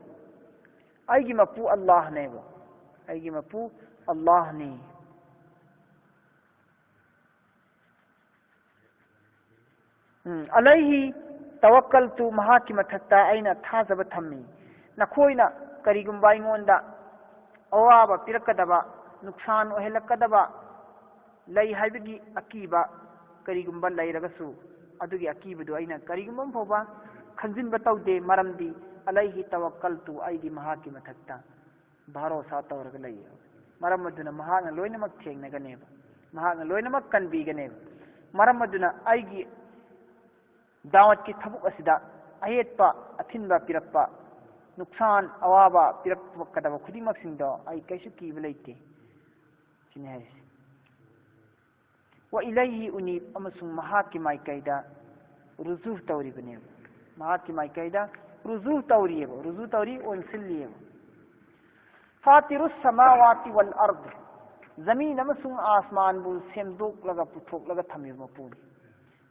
ꯑꯩꯒꯤ ꯃꯄꯨ ꯑꯜꯂꯥꯍꯅꯦꯕ, ꯑꯩꯒꯤ ꯃꯄꯨ ꯑꯜꯂꯥꯍꯅꯤ. ꯎꯝ, عليه توكلت, ꯃꯍꯥꯛꯀꯤ ꯃꯊꯛꯇ ꯑꯩꯅ ꯊꯥꯖꯕ ꯊꯝꯃꯤ. ꯅꯈꯣꯏꯅ ꯀꯔꯤꯒꯨꯝꯕ ꯑꯩꯉꯣꯟꯗ ꯑꯋꯥꯕ ꯄꯤꯔꯛꯀꯗꯕ, ꯅꯨꯛꯁꯥꯟ ꯑꯣꯏꯍꯜꯂꯛꯀꯗꯕ ꯂꯩ ꯍꯥꯏꯕꯒꯤ ꯑꯀꯤꯕ ꯀꯔꯤꯒꯨꯝꯕ ꯂꯩꯔꯒꯁꯨ, ꯑꯗꯨꯒꯤ ꯑꯀꯤꯕꯗꯨ ꯑꯩꯅ ꯀꯔꯤꯒꯨꯝꯕ ꯑꯃ ꯐꯥꯎꯕ ꯈꯟꯖꯤꯟꯕ ꯇꯧꯗꯦ, ꯃꯔꯝꯗꯤ عليه توكلت, ꯑꯩꯗꯤ ꯃꯍꯥꯛꯀꯤ ꯃꯊꯛꯇ ꯚꯥꯔꯣꯁꯥ ꯇꯧꯔꯒ ꯂꯩꯌꯦꯕ. ꯃꯔꯝ ꯑꯗꯨꯅ ꯃꯍꯥꯛꯅ ꯂꯣꯏꯅꯃꯛ ꯊꯦꯡꯅꯒꯅꯦꯕ, ꯃꯍꯥꯛꯅ ꯂꯣꯏꯅꯃꯛ ꯀꯟꯕꯤꯒꯅꯦꯕ. ꯃꯔꯝ ꯑꯗꯨꯅ ꯑꯩꯒꯤ ꯗꯥꯋꯠꯀꯤ ꯊꯕꯛ ꯑꯁꯤꯗ ꯑꯌꯦꯠꯄ, ꯑꯊꯤꯟꯕ ꯄꯤꯔꯛꯄ, ꯅꯨꯛꯁꯥꯟ, ꯑꯋꯥꯕ ꯄꯤꯔꯛꯀꯗꯕ ꯈꯨꯗꯤꯡꯃꯛꯁꯤꯡꯗꯣ ꯑꯩ ꯀꯩꯁꯨ ꯀꯤꯕ ꯂꯩꯇꯦ, ꯁꯤꯅꯤ ꯍꯥꯏꯔꯤꯁꯦ. وإليه أنيب, ꯑꯃꯁꯨꯡ ꯃꯍꯥꯛꯀꯤ ꯃꯥꯏꯀꯩꯗ ꯔꯨꯖꯨ ꯇꯧꯔꯤꯕꯅꯦꯕ, ꯃꯍꯥꯛꯀꯤ ꯃꯥꯏꯀꯩꯗ ꯔꯨꯖꯨ ꯇꯧꯔꯤꯑꯕ, ꯔꯨꯖꯨ ꯇꯧꯔꯤ, ꯑꯣꯟꯁꯤꯜꯂꯤꯑꯕ. فاطر السماوات والأرض, ꯖꯃꯤꯟ ꯑꯃꯁꯨꯡ ꯑꯥꯁꯃꯥꯟꯕꯨ ꯁꯦꯝꯗꯣꯛꯂꯒ ꯄꯨꯊꯣꯛꯂꯒ ꯊꯝꯃꯤꯕ ꯃꯄꯨꯅꯤ.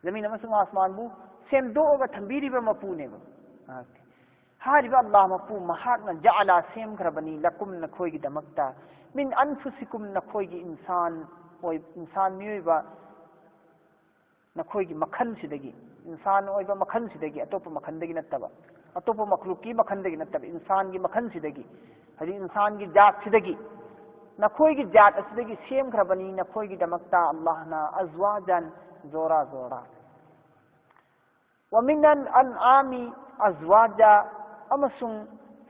ꯖꯃꯤꯟ ꯑꯃꯁꯨꯡ ꯑꯥꯁꯃꯥꯟꯕꯨ ꯁꯦꯝꯗꯣꯛꯑꯒ ꯊꯝꯕꯤꯔꯤꯕ ꯃꯄꯨꯅꯦꯕ꯫ ꯃꯍꯥꯛꯇꯤ꯫ ꯍꯥꯏꯔꯤꯕ ꯑꯜꯂꯥꯍ ꯃꯄꯨ ꯃꯍꯥꯛꯅ ꯖꯥꯂꯥ ꯁꯦꯝꯈ꯭ꯔꯕꯅꯤ ꯂꯀꯨꯝ ꯅꯈꯣꯏꯒꯤꯗꯃꯛꯇ, ꯃꯤꯟ ꯑꯟꯐꯨꯁꯤꯀꯨꯝ ꯅꯈꯣꯏꯒꯤ ꯏꯟꯁꯥꯟ ꯑꯣꯏ-, ꯏꯟꯁꯥꯟ ꯃꯤꯑꯣꯏꯕ ꯅꯈꯣꯏꯒꯤ ꯃꯈꯜꯁꯤꯗꯒꯤ, ꯏꯟꯁꯥꯟ ꯑꯣꯏꯕ ꯃꯈꯜꯁꯤꯗꯒꯤ, ꯑꯇꯣꯞꯄ ꯃꯈꯜꯗꯒꯤ ꯅꯠꯇꯕ, ꯑꯇꯣꯞꯄ ꯃꯈꯂꯨꯛꯀꯤ ꯃꯈꯜꯗꯒꯤ ꯅꯠꯇꯕ, ꯏꯟꯁꯥꯟꯒꯤ ꯃꯈꯜꯁꯤꯗꯒꯤ, ꯍꯥꯏꯗꯤ ꯏꯟꯁꯥꯟꯒꯤ ꯖꯥꯠꯁꯤꯗꯒꯤ, ꯅꯈꯣꯏꯒꯤ ꯖꯥꯠ ꯑꯁꯤꯗꯒꯤ ꯁꯦꯝꯈ꯭ꯔꯕꯅꯤ ꯅꯈꯣꯏꯒꯤꯗꯃꯛꯇ ꯑꯜꯂꯥꯍꯅ ꯑꯖꯋꯥꯖꯥꯟ, ꯖꯣꯔꯥ ꯖꯣꯔꯥ꯫ ꯋꯥꯃꯤꯅꯟ ꯑꯟ ꯑꯥꯃꯤ ꯑꯖꯋꯥꯖꯥ, ꯑꯃꯁꯨꯡ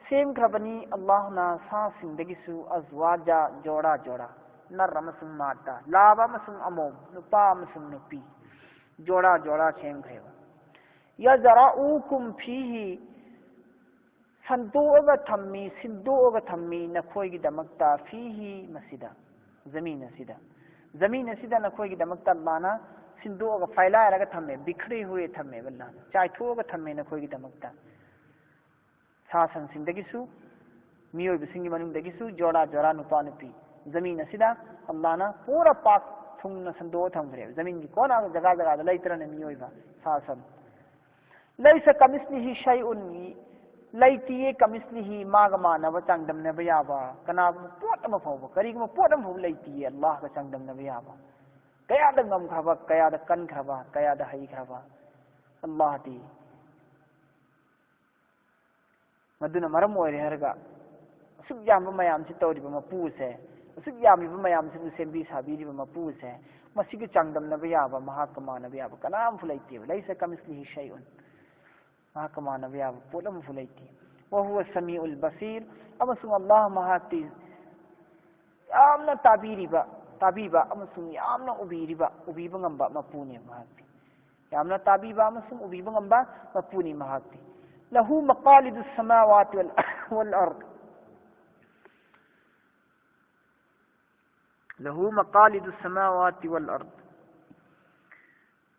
ꯁꯦꯝꯈ꯭ꯔꯕꯅꯤ ꯑꯜꯂꯥꯍꯅ ꯁꯥꯁꯤꯡꯗꯒꯤꯁꯨ ꯑꯖꯋꯥꯖꯥ, ꯖꯣꯔꯥ ꯖꯣꯔꯥ, ꯅꯔ ꯑꯃꯁꯨꯡ ꯃꯥꯗ, ꯂꯥꯕ ꯑꯃꯁꯨꯡ ꯑꯃꯣꯝ, ꯅꯨꯄꯥ ꯑꯃꯁꯨꯡ ꯅꯨꯄꯤ, ꯖꯣꯔꯥ ꯖꯣꯔꯥ ꯁꯦꯝꯈ꯭ꯔꯦꯕ꯫ ꯌꯖꯔꯥꯎꯀꯨꯝ ꯐꯤꯍꯤ, ꯁꯟꯗꯣꯛꯑꯒ ꯊꯝꯃꯤ, ꯁꯤꯟꯗꯣꯛꯑꯒ ꯊꯝꯃꯤ ꯅꯈꯣꯏꯒꯤꯗꯃꯛꯇ, ꯐꯤꯍꯤ, ꯃꯁꯤꯗ, ꯖꯃꯤꯟ ꯑꯁꯤꯗ꯫ ꯖꯃꯤꯟ ꯑꯁꯤꯗ ꯅꯈꯣꯏꯒꯤꯗꯃꯛꯇ ꯑꯜꯂꯥꯍꯅ ꯁꯤꯟꯗꯣꯛꯑꯒ ꯐꯥꯏꯂꯥꯏꯔꯒ ꯊꯝꯃꯦ, ꯕꯤꯈ꯭ꯔꯦ ꯍꯨꯌꯦ ꯊꯝꯃꯦꯕ ꯑꯜꯂꯥꯍꯅ, ꯆꯥꯏꯊꯣꯛꯑꯒ ꯊꯝꯃꯦ ꯅꯈꯣꯏꯒꯤꯗꯃꯛꯇ꯫ ꯁꯥ ꯁꯟꯁꯤꯡꯗꯒꯤꯁꯨ, ꯃꯤꯑꯣꯏꯕꯁꯤꯡꯒꯤ ꯃꯅꯨꯡꯗꯒꯤꯁꯨ, ꯖꯣꯔꯥ ꯖꯣꯔꯥ, ꯅꯨꯄꯥ ꯅꯨꯄꯤ꯫ ꯖꯃꯤꯟ ꯑꯁꯤꯗ ꯑꯜꯂꯥꯍꯅ ꯄꯨꯔꯥ ꯄꯥꯛ ꯊꯨꯡꯅ ꯁꯟꯗꯣꯛꯑ ꯊꯝꯈ꯭ꯔꯦꯕ꯫ ꯖꯃꯤꯟꯒꯤ ꯀꯣꯟꯅ ꯖꯒꯥ ꯖꯒꯥꯗ ꯂꯩꯇ꯭ꯔꯅꯦ ꯃꯤꯑꯣꯏꯕ, ꯁꯥ ꯁꯟ꯫ ꯂꯩꯁ ꯀꯃꯤꯁꯂꯤꯍꯤ ꯁꯩꯎꯟ, ꯂꯩꯇꯤꯌꯦ ꯀꯃꯤꯁꯂꯤꯍꯤ, ꯃꯥꯒ ꯃꯥꯟꯅꯕ, ꯆꯥꯡꯗꯝꯅꯕ ꯌꯥꯕ ꯀꯅꯥꯒꯨꯝꯕ ꯄꯣꯠ ꯑꯃ ꯐꯥꯎꯕ, ꯀꯔꯤꯒꯨꯝꯕ ꯄꯣꯠ ꯑꯃ ꯐꯥꯎꯕ ꯂꯩꯇꯤꯌꯦ ꯑꯜꯂꯥꯍꯒ ꯆꯥꯡꯗꯝꯅꯕ ꯌꯥꯕ꯫ ꯀꯌꯥꯗ ꯉꯝꯈ꯭ꯔꯕ, ꯀꯌꯥꯗ ꯀꯟꯈ꯭ꯔꯕ, ꯀꯌꯥꯗ ꯍꯩꯈ꯭ꯔꯕ ꯑꯜꯂꯥꯍꯗꯤ꯫ ꯃꯗꯨꯅ ꯃꯔꯝ ꯑꯣꯏꯔꯦ ꯍꯥꯏꯔꯒ ꯑꯁꯨꯛ ꯌꯥꯝꯕ ꯃꯌꯥꯝꯁꯤ ꯇꯧꯔꯤꯕ ꯃꯄꯨ ꯑꯁꯦ, ꯑꯁꯨꯛ ꯌꯥꯝꯂꯤꯕ ꯃꯌꯥꯝꯁꯤꯕꯨ ꯁꯦꯝꯕꯤ ꯁꯥꯕꯤꯔꯤꯕ ꯃꯄꯨ ꯑꯁꯦ, ꯃꯁꯤꯒ ꯆꯥꯡꯗꯝꯅꯕ ꯌꯥꯕ, ꯃꯍꯥꯛꯀ ꯃꯥꯟꯅꯕ ꯌꯥꯕ ꯀꯅꯥꯝꯁꯨ ꯂꯩꯇꯦꯕ꯫ ꯂꯩꯁ ꯀꯃꯤꯁꯂꯤꯍꯤ ꯁꯩꯎꯟ꯫ ꯃꯍꯥꯛꯀ ꯃꯥꯟꯅꯕ ꯌꯥꯕ ꯄꯣꯠ ꯑꯃꯁꯨ ꯂꯩꯇꯦ꯫ ꯋꯍꯨꯋ ꯁꯃꯤꯎꯜ ꯕꯁꯤꯔ, ꯑꯃꯁꯨꯡ ꯑꯜꯂꯥꯍ ꯃꯍꯥꯛꯇꯤ ꯌꯥꯝꯅ ꯇꯥꯕꯤꯔꯤꯕ, ꯇꯥꯕꯤꯕ ꯑꯃꯁꯨꯡ ꯌꯥꯝꯅ ꯎꯕꯤꯔꯤꯕ, ꯎꯕꯤꯕ ꯉꯝꯕ ꯃꯄꯨꯅꯦ ꯃꯍꯥꯛꯇꯤ꯫ ꯌꯥꯝꯅ ꯇꯥꯕꯤꯕ ꯑꯃꯁꯨꯡ ꯎꯕꯤꯕ ꯉꯝꯕ ꯃꯄꯨꯅꯤ ꯃꯍꯥꯛꯇꯤ꯫ ꯂꯍꯨ ꯃꯀꯥꯂꯤꯗꯨ ꯁꯃꯥꯋꯥꯇꯤ ꯋꯜ, ꯋꯜ ꯑꯔꯗ꯫ ꯂꯍꯨ ꯃꯀꯥꯂꯤꯗꯨ ꯁꯃꯥꯋꯥꯇꯤ ꯋꯜ ꯑꯔꯗ꯫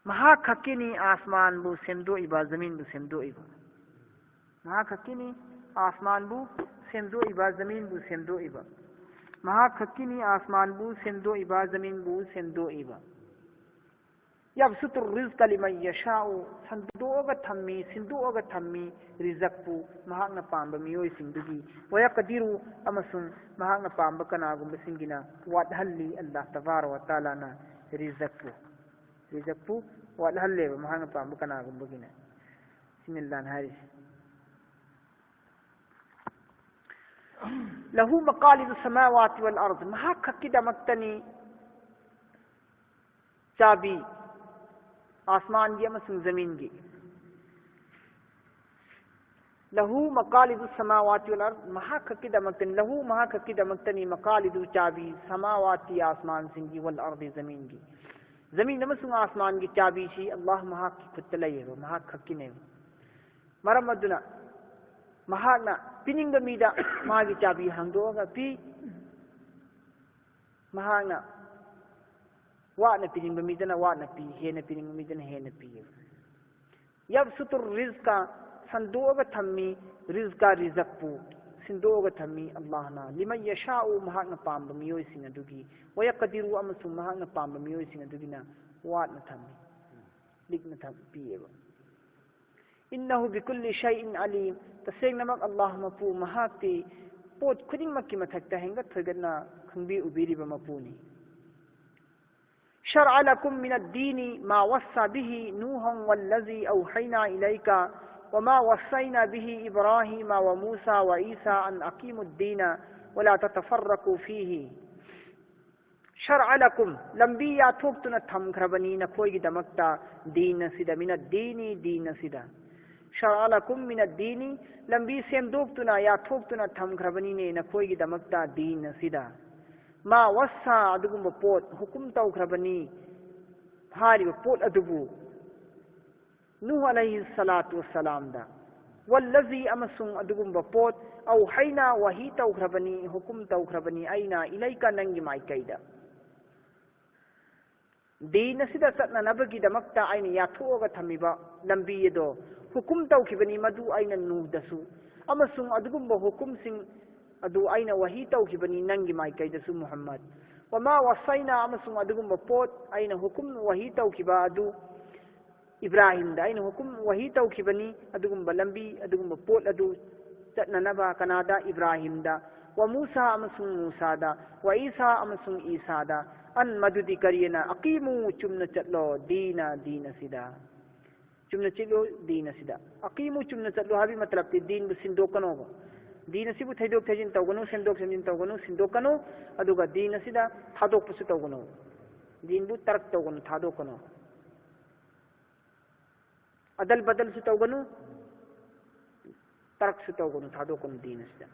ꯃꯍꯥꯛ ꯈꯛꯀꯤꯅꯤ ꯑꯥꯁꯃꯥꯟꯕꯨ ꯁꯦꯝꯗꯣꯛꯏꯕ, ꯖꯃꯤꯟꯕꯨ ꯁꯦꯝꯗꯣꯛꯏꯕ꯫ ꯃꯍꯥꯛ ꯈꯛꯀꯤꯅꯤ ꯑꯥꯁꯃꯥꯟꯕꯨ ꯁꯦꯝꯗꯣꯛꯏꯕ, ꯖꯃꯤꯟꯕꯨ ꯁꯦꯝꯗꯣꯛꯏꯕ꯫ ꯃꯍꯥꯛ ꯈꯛꯀꯤꯅꯤ ꯑꯥꯁꯃꯥꯟꯕꯨ ꯁꯦꯝꯗꯣꯛꯏꯕ, ꯖꯃꯤꯟꯕꯨ ꯁꯦꯝꯗꯣꯛꯏꯕ꯫ يبسط الرزق لمن يشاء, ꯁꯟꯗꯣꯛꯑꯒ ꯊꯝꯃꯤ, ꯁꯤꯟꯗꯣꯛꯑꯒ ꯊꯝꯃꯤ ꯔꯤꯖꯛꯄꯨ ꯃꯍꯥꯛꯅ ꯄꯥꯝꯕ ꯃꯤꯑꯣꯏꯁꯤꯡꯗꯨꯒꯤ, ويقدر, ꯑꯃꯁꯨꯡ ꯃꯍꯥꯛꯅ ꯄꯥꯝꯕ ꯀꯅꯥꯒꯨꯝꯕꯁꯤꯡꯒꯤꯅ ꯋꯥꯠꯍꯜꯂꯤ ꯑꯜꯂꯥꯍ ꯇꯕꯥꯔꯛ ꯋ ꯇꯥꯂꯥꯅ ꯔꯤꯖꯛꯄꯨ, ꯔꯤꯖꯛꯄꯨ ꯋꯥꯠꯍꯜꯂꯦꯕ ꯃꯍꯥꯛꯅ ꯄꯥꯝꯕ ꯀꯅꯥꯒꯨꯝꯕꯒꯤꯅ꯫ ꯁꯤꯅꯤ ꯑꯜꯂꯥꯍꯅ ꯍꯥꯏꯔꯤꯁꯦ. له مقاليد السماوات والأرض, ꯃꯍꯥꯛ ꯈꯛꯀꯤꯗꯃꯛꯇꯅꯤ ꯆꯥꯕꯤ ꯑꯥꯁꯃꯥꯟꯒꯤ ꯑꯃꯁꯨꯡ ꯖꯃꯤꯟꯒꯤ. له مقاليد السماوات والأرض, ꯃꯍꯥꯛ ꯈꯛꯀꯤꯗꯃꯛꯇꯅꯤ, له, ꯃꯍꯥꯛ ꯈꯛꯀꯤꯗꯃꯛꯇꯅꯤ, مقاليد, ꯆꯥꯕꯤ, السماوات, ꯑꯥꯁꯃꯥꯟꯁꯤꯡꯒꯤ, والأرض, ꯖꯃꯤꯟꯒꯤ. ꯖꯃꯤꯟ ꯑꯃꯁꯨꯡ ꯑꯥꯁꯃꯥꯟꯒꯤ ꯆꯥꯕꯤꯁꯤ ꯑꯜꯂꯥꯍ ꯃꯍꯥꯛꯀꯤ ꯈꯨꯠꯇ ꯂꯩꯌꯦꯕ, ꯃꯍꯥꯛ ꯈꯛꯀꯤꯅꯦꯕ. ꯃꯔꯝ ꯑꯗꯨꯅ ꯃꯍꯥꯛꯅ ꯄꯤꯅꯤꯡꯕ ꯃꯤꯗ ꯃꯥꯒꯤ ꯆꯥꯕꯤ ꯍꯥꯡꯗꯣꯛꯑꯒ ꯄꯤ, ꯃꯍꯥꯛꯅ ꯋꯥꯠꯅ ꯄꯤꯅꯤꯡꯕ ꯃꯤꯗꯅ ꯋꯥꯠꯅ ꯄꯤ, ꯍꯦꯟꯅ ꯄꯤꯅꯤꯡꯕ ꯃꯤꯗꯅ ꯍꯦꯟꯅ ꯄꯤꯌꯦꯕ. يبسط الرزق, ꯁꯟꯗꯣꯛꯑꯒ ꯊꯝꯃꯤ, ꯔꯤꯖꯀ, ꯔꯤꯖꯛꯄꯨ ꯁꯤꯟꯗꯣꯛꯑꯒ ꯊꯝꯃꯤ ꯑꯜꯂꯥꯍꯅ, لمن يشاء, ꯃꯍꯥꯛꯅ ꯄꯥꯝꯕ ꯃꯤꯑꯣꯏꯁꯤꯡ ꯑꯗꯨꯒꯤ, ويقدر, ꯑꯃꯁꯨꯡ ꯃꯍꯥꯛꯅ ꯄꯥꯝꯕ ꯃꯤꯑꯣꯏꯁꯤꯡ ꯑꯗꯨꯒꯤꯅ ꯋꯥꯠꯅ ꯊꯝꯃꯤ, ꯂꯤꯛꯅ ꯊꯝ-, ꯄꯤꯌꯦꯕ. إنه بكل شيء عليم, ꯇꯁꯦꯡꯅꯃꯛ ꯑꯜꯂꯥꯍ ꯃꯄꯨ ꯃꯍꯥꯛꯇꯤ ꯄꯣꯠ ꯈꯨꯗꯤꯡꯃꯛꯀꯤ ꯃꯊꯛꯇ ꯍꯦꯟꯒꯠ ꯊꯣꯏꯒꯠꯅ ꯈꯪꯕꯤ ꯎꯕꯤꯔꯤꯕ ꯃꯄꯨꯅꯤ. شرع لكم من الدين ما وصى به نوحا والذي أوحينا إليك وما وصينا به إبراهيم وموسى وعيسى أن أقيموا الدين ولا تتفرقوا فيه. شرع لكم, ꯂꯝꯕꯤ ꯌꯥꯊꯣꯛꯇꯨꯅ ꯊꯝꯈ꯭ꯔꯕꯅꯤ ꯅꯈꯣꯏꯒꯤꯗꯃꯛꯇ, ꯗꯤꯟ ꯑꯁꯤꯗ, من الدين, ꯗꯤꯟ ꯑꯁꯤꯗ. شرع لكم من الدين, ꯂꯝꯕꯤ ꯁꯦꯝꯗꯣꯛꯇꯨꯅ, ꯌꯥꯊꯣꯛꯇꯨꯅ ꯊꯝꯈ꯭ꯔꯕꯅꯤꯅꯦ ꯅꯈꯣꯏꯒꯤꯗꯃꯛꯇ ꯗꯤꯟ ꯑꯁꯤꯗ. ما وصى, ꯑꯗꯨꯒꯨꯝꯕ ꯄꯣꯠ ꯍꯨꯀꯨꯝ ꯇꯧꯈ꯭ꯔꯕꯅꯤ, ꯍꯥꯏꯔꯤꯕ ꯄꯣꯠ ꯑꯗꯨꯕꯨ ꯅꯨꯍ ꯑꯂꯩꯍꯤ ꯁꯂꯥꯇꯨ ꯋꯁꯂꯥꯝꯗ, والذي, ꯑꯃꯁꯨꯡ ꯑꯗꯨꯒꯨꯝꯕ ꯄꯣꯠ, أوحينا, ꯋꯥꯍꯤ ꯇꯧꯈ꯭ꯔꯕꯅꯤ, ꯍꯨꯀꯨꯝ ꯇꯧꯈ꯭ꯔꯕꯅꯤ ꯑꯩꯅ, إليك, ꯅꯪꯒꯤ ꯃꯥꯏꯀꯩꯗ. ꯗꯤꯟ ꯑꯁꯤꯗ ꯆꯠꯅꯅꯕꯒꯤꯗꯃꯛꯇ ꯑꯩꯅ ꯌꯥꯊꯣꯛꯑꯒ ꯊꯝꯃꯤꯕ ꯂꯝꯕꯤ ꯑꯗꯣ ꯍꯨꯀꯨꯝ ꯇꯧꯈꯤꯕꯅꯤ, ꯃꯗꯨ ꯑꯩꯅ ꯅꯨꯍꯗꯁꯨ, ꯑꯃꯁꯨꯡ ꯑꯗꯨꯒꯨꯝꯕ ꯍꯨꯀꯨꯝꯁꯤꯡ ꯑꯗꯨ ꯑꯩꯅ ꯋꯥꯍꯤ ꯇꯧꯈꯤꯕꯅꯤ ꯅꯪꯒꯤ ꯃꯥꯏꯀꯩꯗꯁꯨ ꯃꯨꯍꯝꯃꯗ. ꯋꯃꯥ ꯋꯁꯩꯅꯥ, ꯑꯃꯁꯨꯡ ꯑꯗꯨꯒꯨꯝꯕ ꯄꯣꯠ, ꯑꯩꯅ ꯍꯨꯀꯨꯝ, ꯋꯥꯍꯤ ꯇꯧꯈꯤꯕ ꯑꯗꯨ, ꯏꯕ꯭ꯔꯥꯍꯤꯝꯗ ꯑꯩꯅ ꯍꯨꯀꯨꯝ, ꯋꯥꯍꯤ ꯇꯧꯈꯤꯕꯅꯤ, ꯑꯗꯨꯒꯨꯝꯕ ꯂꯝꯕꯤ, ꯑꯗꯨꯒꯨꯝꯕ ꯄꯣꯠ ꯑꯗꯨ ꯆꯠꯅꯅꯕ꯫ ꯀꯅꯥꯗ? ꯏꯕ꯭ꯔꯥꯍꯤꯝꯗ꯫ ꯋꯃꯨꯁꯥ, ꯑꯃꯁꯨꯡ ꯃꯨꯁꯥꯗ꯫ ꯋꯏꯁꯥ, ꯑꯃꯁꯨꯡ ꯏꯁꯥꯗ꯫ ꯑꯟ, ꯃꯗꯨꯗꯤ ꯀꯔꯤꯅ? ꯑꯀꯤꯃꯨ, ꯆꯨꯝꯅ ꯆꯠꯂꯣ, ꯗꯤꯅ, ꯗꯤꯟ ꯑꯁꯤꯗ꯫ ꯆꯨꯝꯅ ꯆꯠꯂꯨ, ꯗꯤꯟ ꯑꯁꯤꯗ꯫ ꯑꯀꯤꯃꯨ, ꯆꯨꯝꯅ ꯆꯠꯂꯨ ꯍꯥꯏꯕꯒꯤ ꯃꯇꯂꯕꯇꯤ ꯗꯤꯟꯕꯨ ꯁꯤꯟꯗꯣꯛꯀꯅꯣꯕ꯫ ꯗꯤꯟ ꯑꯁꯤꯕꯨ ꯊꯩꯗꯣꯛ ꯊꯩꯖꯤꯟ ꯇꯧꯒꯅꯨ, ꯁꯦꯝꯗꯣꯛ ꯁꯦꯝꯖꯤꯟ ꯇꯧꯒꯅꯨ, ꯁꯤꯟꯗꯣꯛꯀꯅꯨ꯫ ꯑꯗꯨꯒ ꯗꯤꯟ ꯑꯁꯤꯗ ꯊꯥꯗꯣꯛꯄꯁꯨ ꯇꯧꯒꯅꯨ꯫ ꯗꯤꯟꯕꯨ ꯇꯔꯛ ꯇꯧꯒꯅꯨ, ꯊꯥꯗꯣꯛꯀꯅꯨ꯫ ꯑꯗꯜ ꯕꯗꯜꯁꯨ ꯇꯧꯒꯅꯨ, ꯇꯔꯛꯁꯨ ꯇꯧꯒꯅꯨ, ꯊꯥꯗꯣꯛꯀꯅꯨ ꯗꯤꯟ ꯑꯁꯤꯗ꯫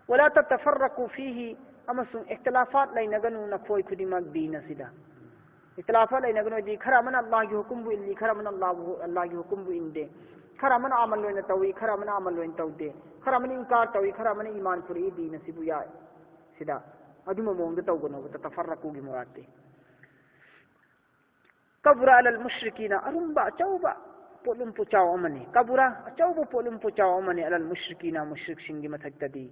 ꯋꯂꯥ ꯇꯇꯐꯔꯔꯀꯨ ꯐꯤꯍꯤ, ꯑꯃꯁꯨꯡ ꯏꯈꯇꯤꯂꯥꯐꯥꯠ ꯂꯩꯅꯒꯅꯨ ꯅꯈꯣꯏ ꯈꯨꯗꯤꯡꯃꯛ ꯗꯤꯟ ꯑꯁꯤꯗ꯫ ꯏꯈꯇꯤꯂꯥꯐꯥꯠ ꯂꯩꯅꯒꯅꯨ ꯍꯥꯏꯗꯤ, ꯈꯔ ꯑꯃꯅ ꯑꯜꯂꯥꯍꯒꯤ ꯍꯨꯀꯨꯝꯕꯨ ꯏꯜꯂꯤ, ꯈꯔ ꯑꯃꯅ ꯑꯜꯂꯥꯍꯕꯨ, ꯑꯜꯂꯥꯍꯒꯤ ꯍꯨꯀꯨꯝꯕꯨ ꯏꯟꯗꯦ, ꯈꯔ ꯑꯃꯅ ꯑꯃꯜ ꯑꯣꯏꯅ ꯇꯧꯏ, ꯈꯔ ꯑꯃꯅ ꯑꯃꯜ ꯑꯣꯏꯅ ꯇꯧꯗꯦ, ꯈꯔ ꯑꯃꯅ ꯏꯟꯀꯥꯔ ꯇꯧꯏ, ꯈꯔ ꯑꯃꯅ ꯏꯃꯥꯟ ꯄꯨꯔꯛꯏ ꯗꯤꯟ ꯑꯁꯤꯕꯨ ꯌꯥꯏ꯫ ꯁꯤꯗ ꯑꯗꯨꯝꯕ ꯃꯑꯣꯡꯗ ꯇꯧꯒꯅꯣꯕ ꯇꯇꯐꯔꯔꯀꯨꯒꯤ ꯃꯨꯔꯥꯠꯇꯤ꯫ ꯀꯕꯨꯔ ꯑꯂꯜ ꯃꯨꯁ꯭ꯔꯤꯀꯤꯅ, ꯑꯔꯨꯝꯕ ꯑꯆꯧꯕ ꯄꯣꯠꯂꯨꯝ ꯄꯣꯠꯆꯥꯎ ꯑꯃꯅꯤ꯫ ꯀꯕꯨꯔ, ꯑꯆꯧꯕ ꯄꯣꯠꯂꯨꯝ ꯄꯣꯠꯆꯥꯎ ꯑꯃꯅꯤ, ꯑꯂꯜ ꯃꯨꯁ꯭ꯔꯤꯀꯤꯅ, ꯃꯨꯁ꯭ꯔꯤꯛꯁꯤꯡꯒꯤ ꯃꯊꯛꯇꯗꯤ꯫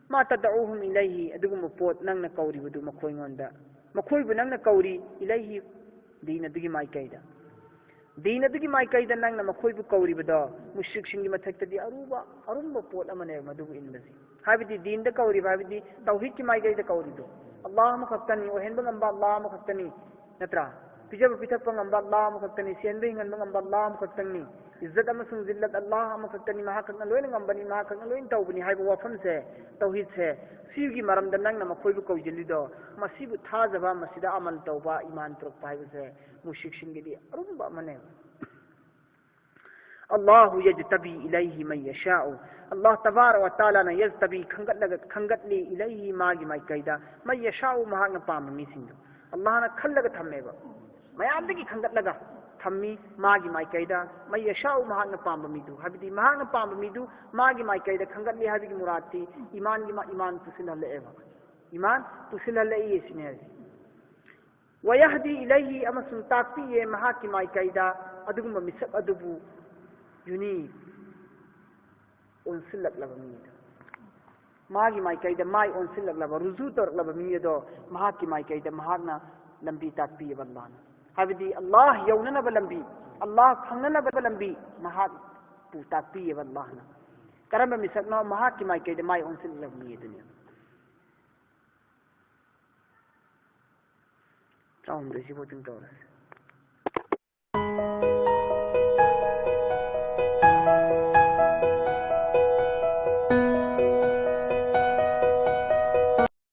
ꯃꯥ ꯇꯗꯎꯍꯨꯝ ꯏꯂꯩꯍꯤ, ꯑꯗꯨꯒꯨꯝꯕ ꯄꯣꯠ ꯅꯪꯅ ꯀꯧꯔꯤꯕꯗꯨ ꯃꯈꯣꯏꯉꯣꯟꯗ, ꯃꯈꯣꯏꯕꯨ ꯅꯪꯅ ꯀꯧꯔꯤ, ꯏꯂꯩꯍꯤ, ꯗꯤꯟ ꯑꯗꯨꯒꯤ ꯃꯥꯏꯀꯩꯗ꯫ ꯗꯤꯟ ꯑꯗꯨꯒꯤ ꯃꯥꯏꯀꯩꯗ ꯅꯪꯅ ꯃꯈꯣꯏꯕꯨ ꯀꯧꯔꯤꯕꯗꯣ, ꯃꯨꯁ꯭ꯔꯤꯛꯁꯤꯡꯒꯤ ꯃꯊꯛꯇꯗꯤ ꯑꯔꯨꯕ, ꯑꯔꯨꯝꯕ ꯄꯣꯠ ꯑꯃꯅꯦꯕ ꯃꯗꯨꯕꯨ ꯏꯟꯕꯁꯤ꯫ ꯍꯥꯏꯕꯗꯤ ꯗꯤꯟꯗ ꯀꯧꯔꯤꯕ ꯍꯥꯏꯕꯗꯤ ꯇꯧꯍꯤꯗꯀꯤ ꯃꯥꯏꯀꯩꯗ ꯀꯧꯔꯤꯗꯣ꯫ ꯑꯜꯂꯥꯍ ꯑꯃꯈꯛꯇꯅꯤ, ꯑꯣꯏꯍꯟꯕ ꯉꯝꯕ ꯑꯜꯂꯥꯍ ꯑꯃꯈꯛꯇꯅꯤ, ꯅꯠꯇ꯭ꯔꯥ? ꯄꯤꯖꯕ ꯄꯤꯊꯛꯄ ꯉꯝꯕ ꯑꯜꯂꯥꯍ ꯑꯃꯈꯛꯇꯅꯤ, ꯁꯤꯍꯟꯕ ꯍꯤꯡꯍꯟꯕ ꯉꯝꯕ ꯑꯜꯂꯥꯍ ꯑꯃꯈꯛꯇꯅꯤ꯫ ꯏꯖꯠ ꯑꯃꯁꯨꯡ ꯖꯤꯜꯂꯠ ꯑꯜꯂꯥꯍ ꯑꯃꯈꯛꯇꯅꯤ, ꯃꯍꯥꯛ ꯈꯛꯅ ꯂꯣꯏꯅ ꯉꯝꯕꯅꯤ, ꯃꯍꯥꯛ ꯈꯛꯅ ꯂꯣꯏꯅ ꯇꯧꯕꯅꯤ ꯍꯥꯏꯕ ꯋꯥꯐꯝꯁꯦ, ꯇꯧꯍꯤꯗꯁꯦ, ꯁꯤꯒꯤ ꯃꯔꯝꯗ ꯅꯪꯅ ꯃꯈꯣꯏꯕꯨ ꯀꯧꯁꯤꯜꯂꯤꯗꯣ, ꯃꯁꯤꯕꯨ ꯊꯥꯖꯕ, ꯃꯁꯤꯗ ꯑꯃꯜ ꯇꯧꯕ, ꯏꯃꯥꯟ ꯄꯨꯔꯛꯄ ꯍꯥꯏꯕꯁꯦ ꯃꯨꯁ꯭ꯔꯤꯛꯁꯤꯡꯒꯤꯗꯤ ꯑꯔꯨꯝꯕ ꯑꯃꯅꯦꯕ꯫ ꯑꯜꯂꯥꯍꯨ ꯌꯖꯇꯕꯤ ꯏꯂꯩꯍꯤ ꯃꯟ ꯌꯁꯥꯎ꯫ ꯑꯜꯂꯥꯍ ꯇꯕꯥꯔꯛ ꯋ ꯇꯥꯂꯥꯅ ꯌꯖꯇꯕꯤ, ꯈꯟꯒꯠꯂꯒ, ꯈꯟꯒꯠꯂꯤ, ꯏꯂꯩꯍꯤ, ꯃꯥꯒꯤ ꯃꯥꯏꯀꯩꯗ, ꯃꯟ ꯌꯁꯥꯎ, ꯃꯍꯥꯛꯅ ꯄꯥꯝꯕ ꯃꯤꯁꯤꯡꯗꯨ꯫ ꯑꯜꯂꯥꯍꯅ ꯈꯜꯂꯒ ꯊꯝꯃꯦꯕ꯫ ꯃꯌꯥꯝꯗꯒꯤ ꯈꯟꯒꯠꯂꯒ ꯊꯝꯃꯤ ꯃꯥꯒꯤ ꯃꯥꯏꯀꯩꯗ, ꯃꯟ ꯌꯁꯥꯎ, ꯃꯍꯥꯛꯅ ꯄꯥꯝꯕ ꯃꯤꯗꯨ꯫ ꯍꯥꯏꯕꯗꯤ ꯃꯍꯥꯛꯅ ꯄꯥꯝꯕ ꯃꯤꯗꯨ ꯃꯥꯒꯤ ꯃꯥꯏꯀꯩꯗ ꯈꯟꯒꯠꯂꯤ ꯍꯥꯏꯕꯒꯤ ꯃꯨꯔꯥꯠꯇꯤ ꯏꯃꯥꯟꯒꯤ ꯃꯥ-, ꯏꯃꯥꯟ ꯄꯨꯁꯤꯜꯍꯜꯂꯛꯑꯦꯕ꯫ ꯏꯃꯥꯟ ꯄꯨꯁꯤꯜꯍꯜꯂꯛꯏ ꯁꯤꯅꯦ ꯍꯥꯏꯁꯦ꯫ ꯋꯌꯍꯗꯤ ꯏꯂꯩꯍꯤ, ꯑꯃꯁꯨꯡ ꯇꯥꯛꯄꯤꯌꯦ ꯃꯍꯥꯛꯀꯤ ꯃꯥꯏꯀꯩꯗ, ꯑꯗꯨꯒꯨꯝꯕ ꯃꯤꯁꯛ ꯑꯗꯨꯕꯨ ꯌꯨꯅꯤꯕ, ꯑꯣꯟꯁꯤꯜꯂꯛꯂꯕ ꯃꯤꯗ꯫ ꯃꯥꯒꯤ ꯃꯥꯏꯀꯩꯗ ꯃꯥꯏ ꯑꯣꯟꯁꯤꯜꯂꯛꯂꯕ, ꯔꯨꯖꯨ ꯇꯧꯔꯛꯂꯕ ꯃꯤ ꯑꯗꯣ ꯃꯍꯥꯛꯀꯤ ꯃꯥꯏꯀꯩꯗ ꯃꯍꯥꯛꯅ ꯂꯝꯕꯤ ꯇꯥꯛꯄꯤꯌꯦꯕ ꯑꯜꯂꯥꯍꯅ꯫ ꯍꯥꯏꯕꯗꯤ ꯑꯜꯂꯥꯍ ꯌꯧꯅꯅꯕ ꯂꯝꯕꯤ, ꯑꯜꯂꯥꯍ ꯈꯪꯅꯅꯕ ꯂꯝꯕꯤ ꯃꯍꯥꯛꯄꯨ ꯇꯥꯛꯄꯤꯌꯦꯕ ꯑꯜꯂꯥꯍꯅ꯫ ꯀꯔꯝꯕ ꯃꯤꯁꯛꯅꯣ? ꯃꯍꯥꯛꯀꯤ ꯃꯥꯏꯀꯩꯗ ꯃꯥꯏ ꯑꯣꯟꯁꯤꯜꯂꯛꯂꯕ ꯃꯤ ꯑꯗꯨꯅꯦꯕ꯫ ꯇꯔꯥꯍꯨꯝꯗꯣꯏꯁꯤꯕꯨ ꯑꯗꯨꯝ ꯇꯧꯔꯁꯤ꯫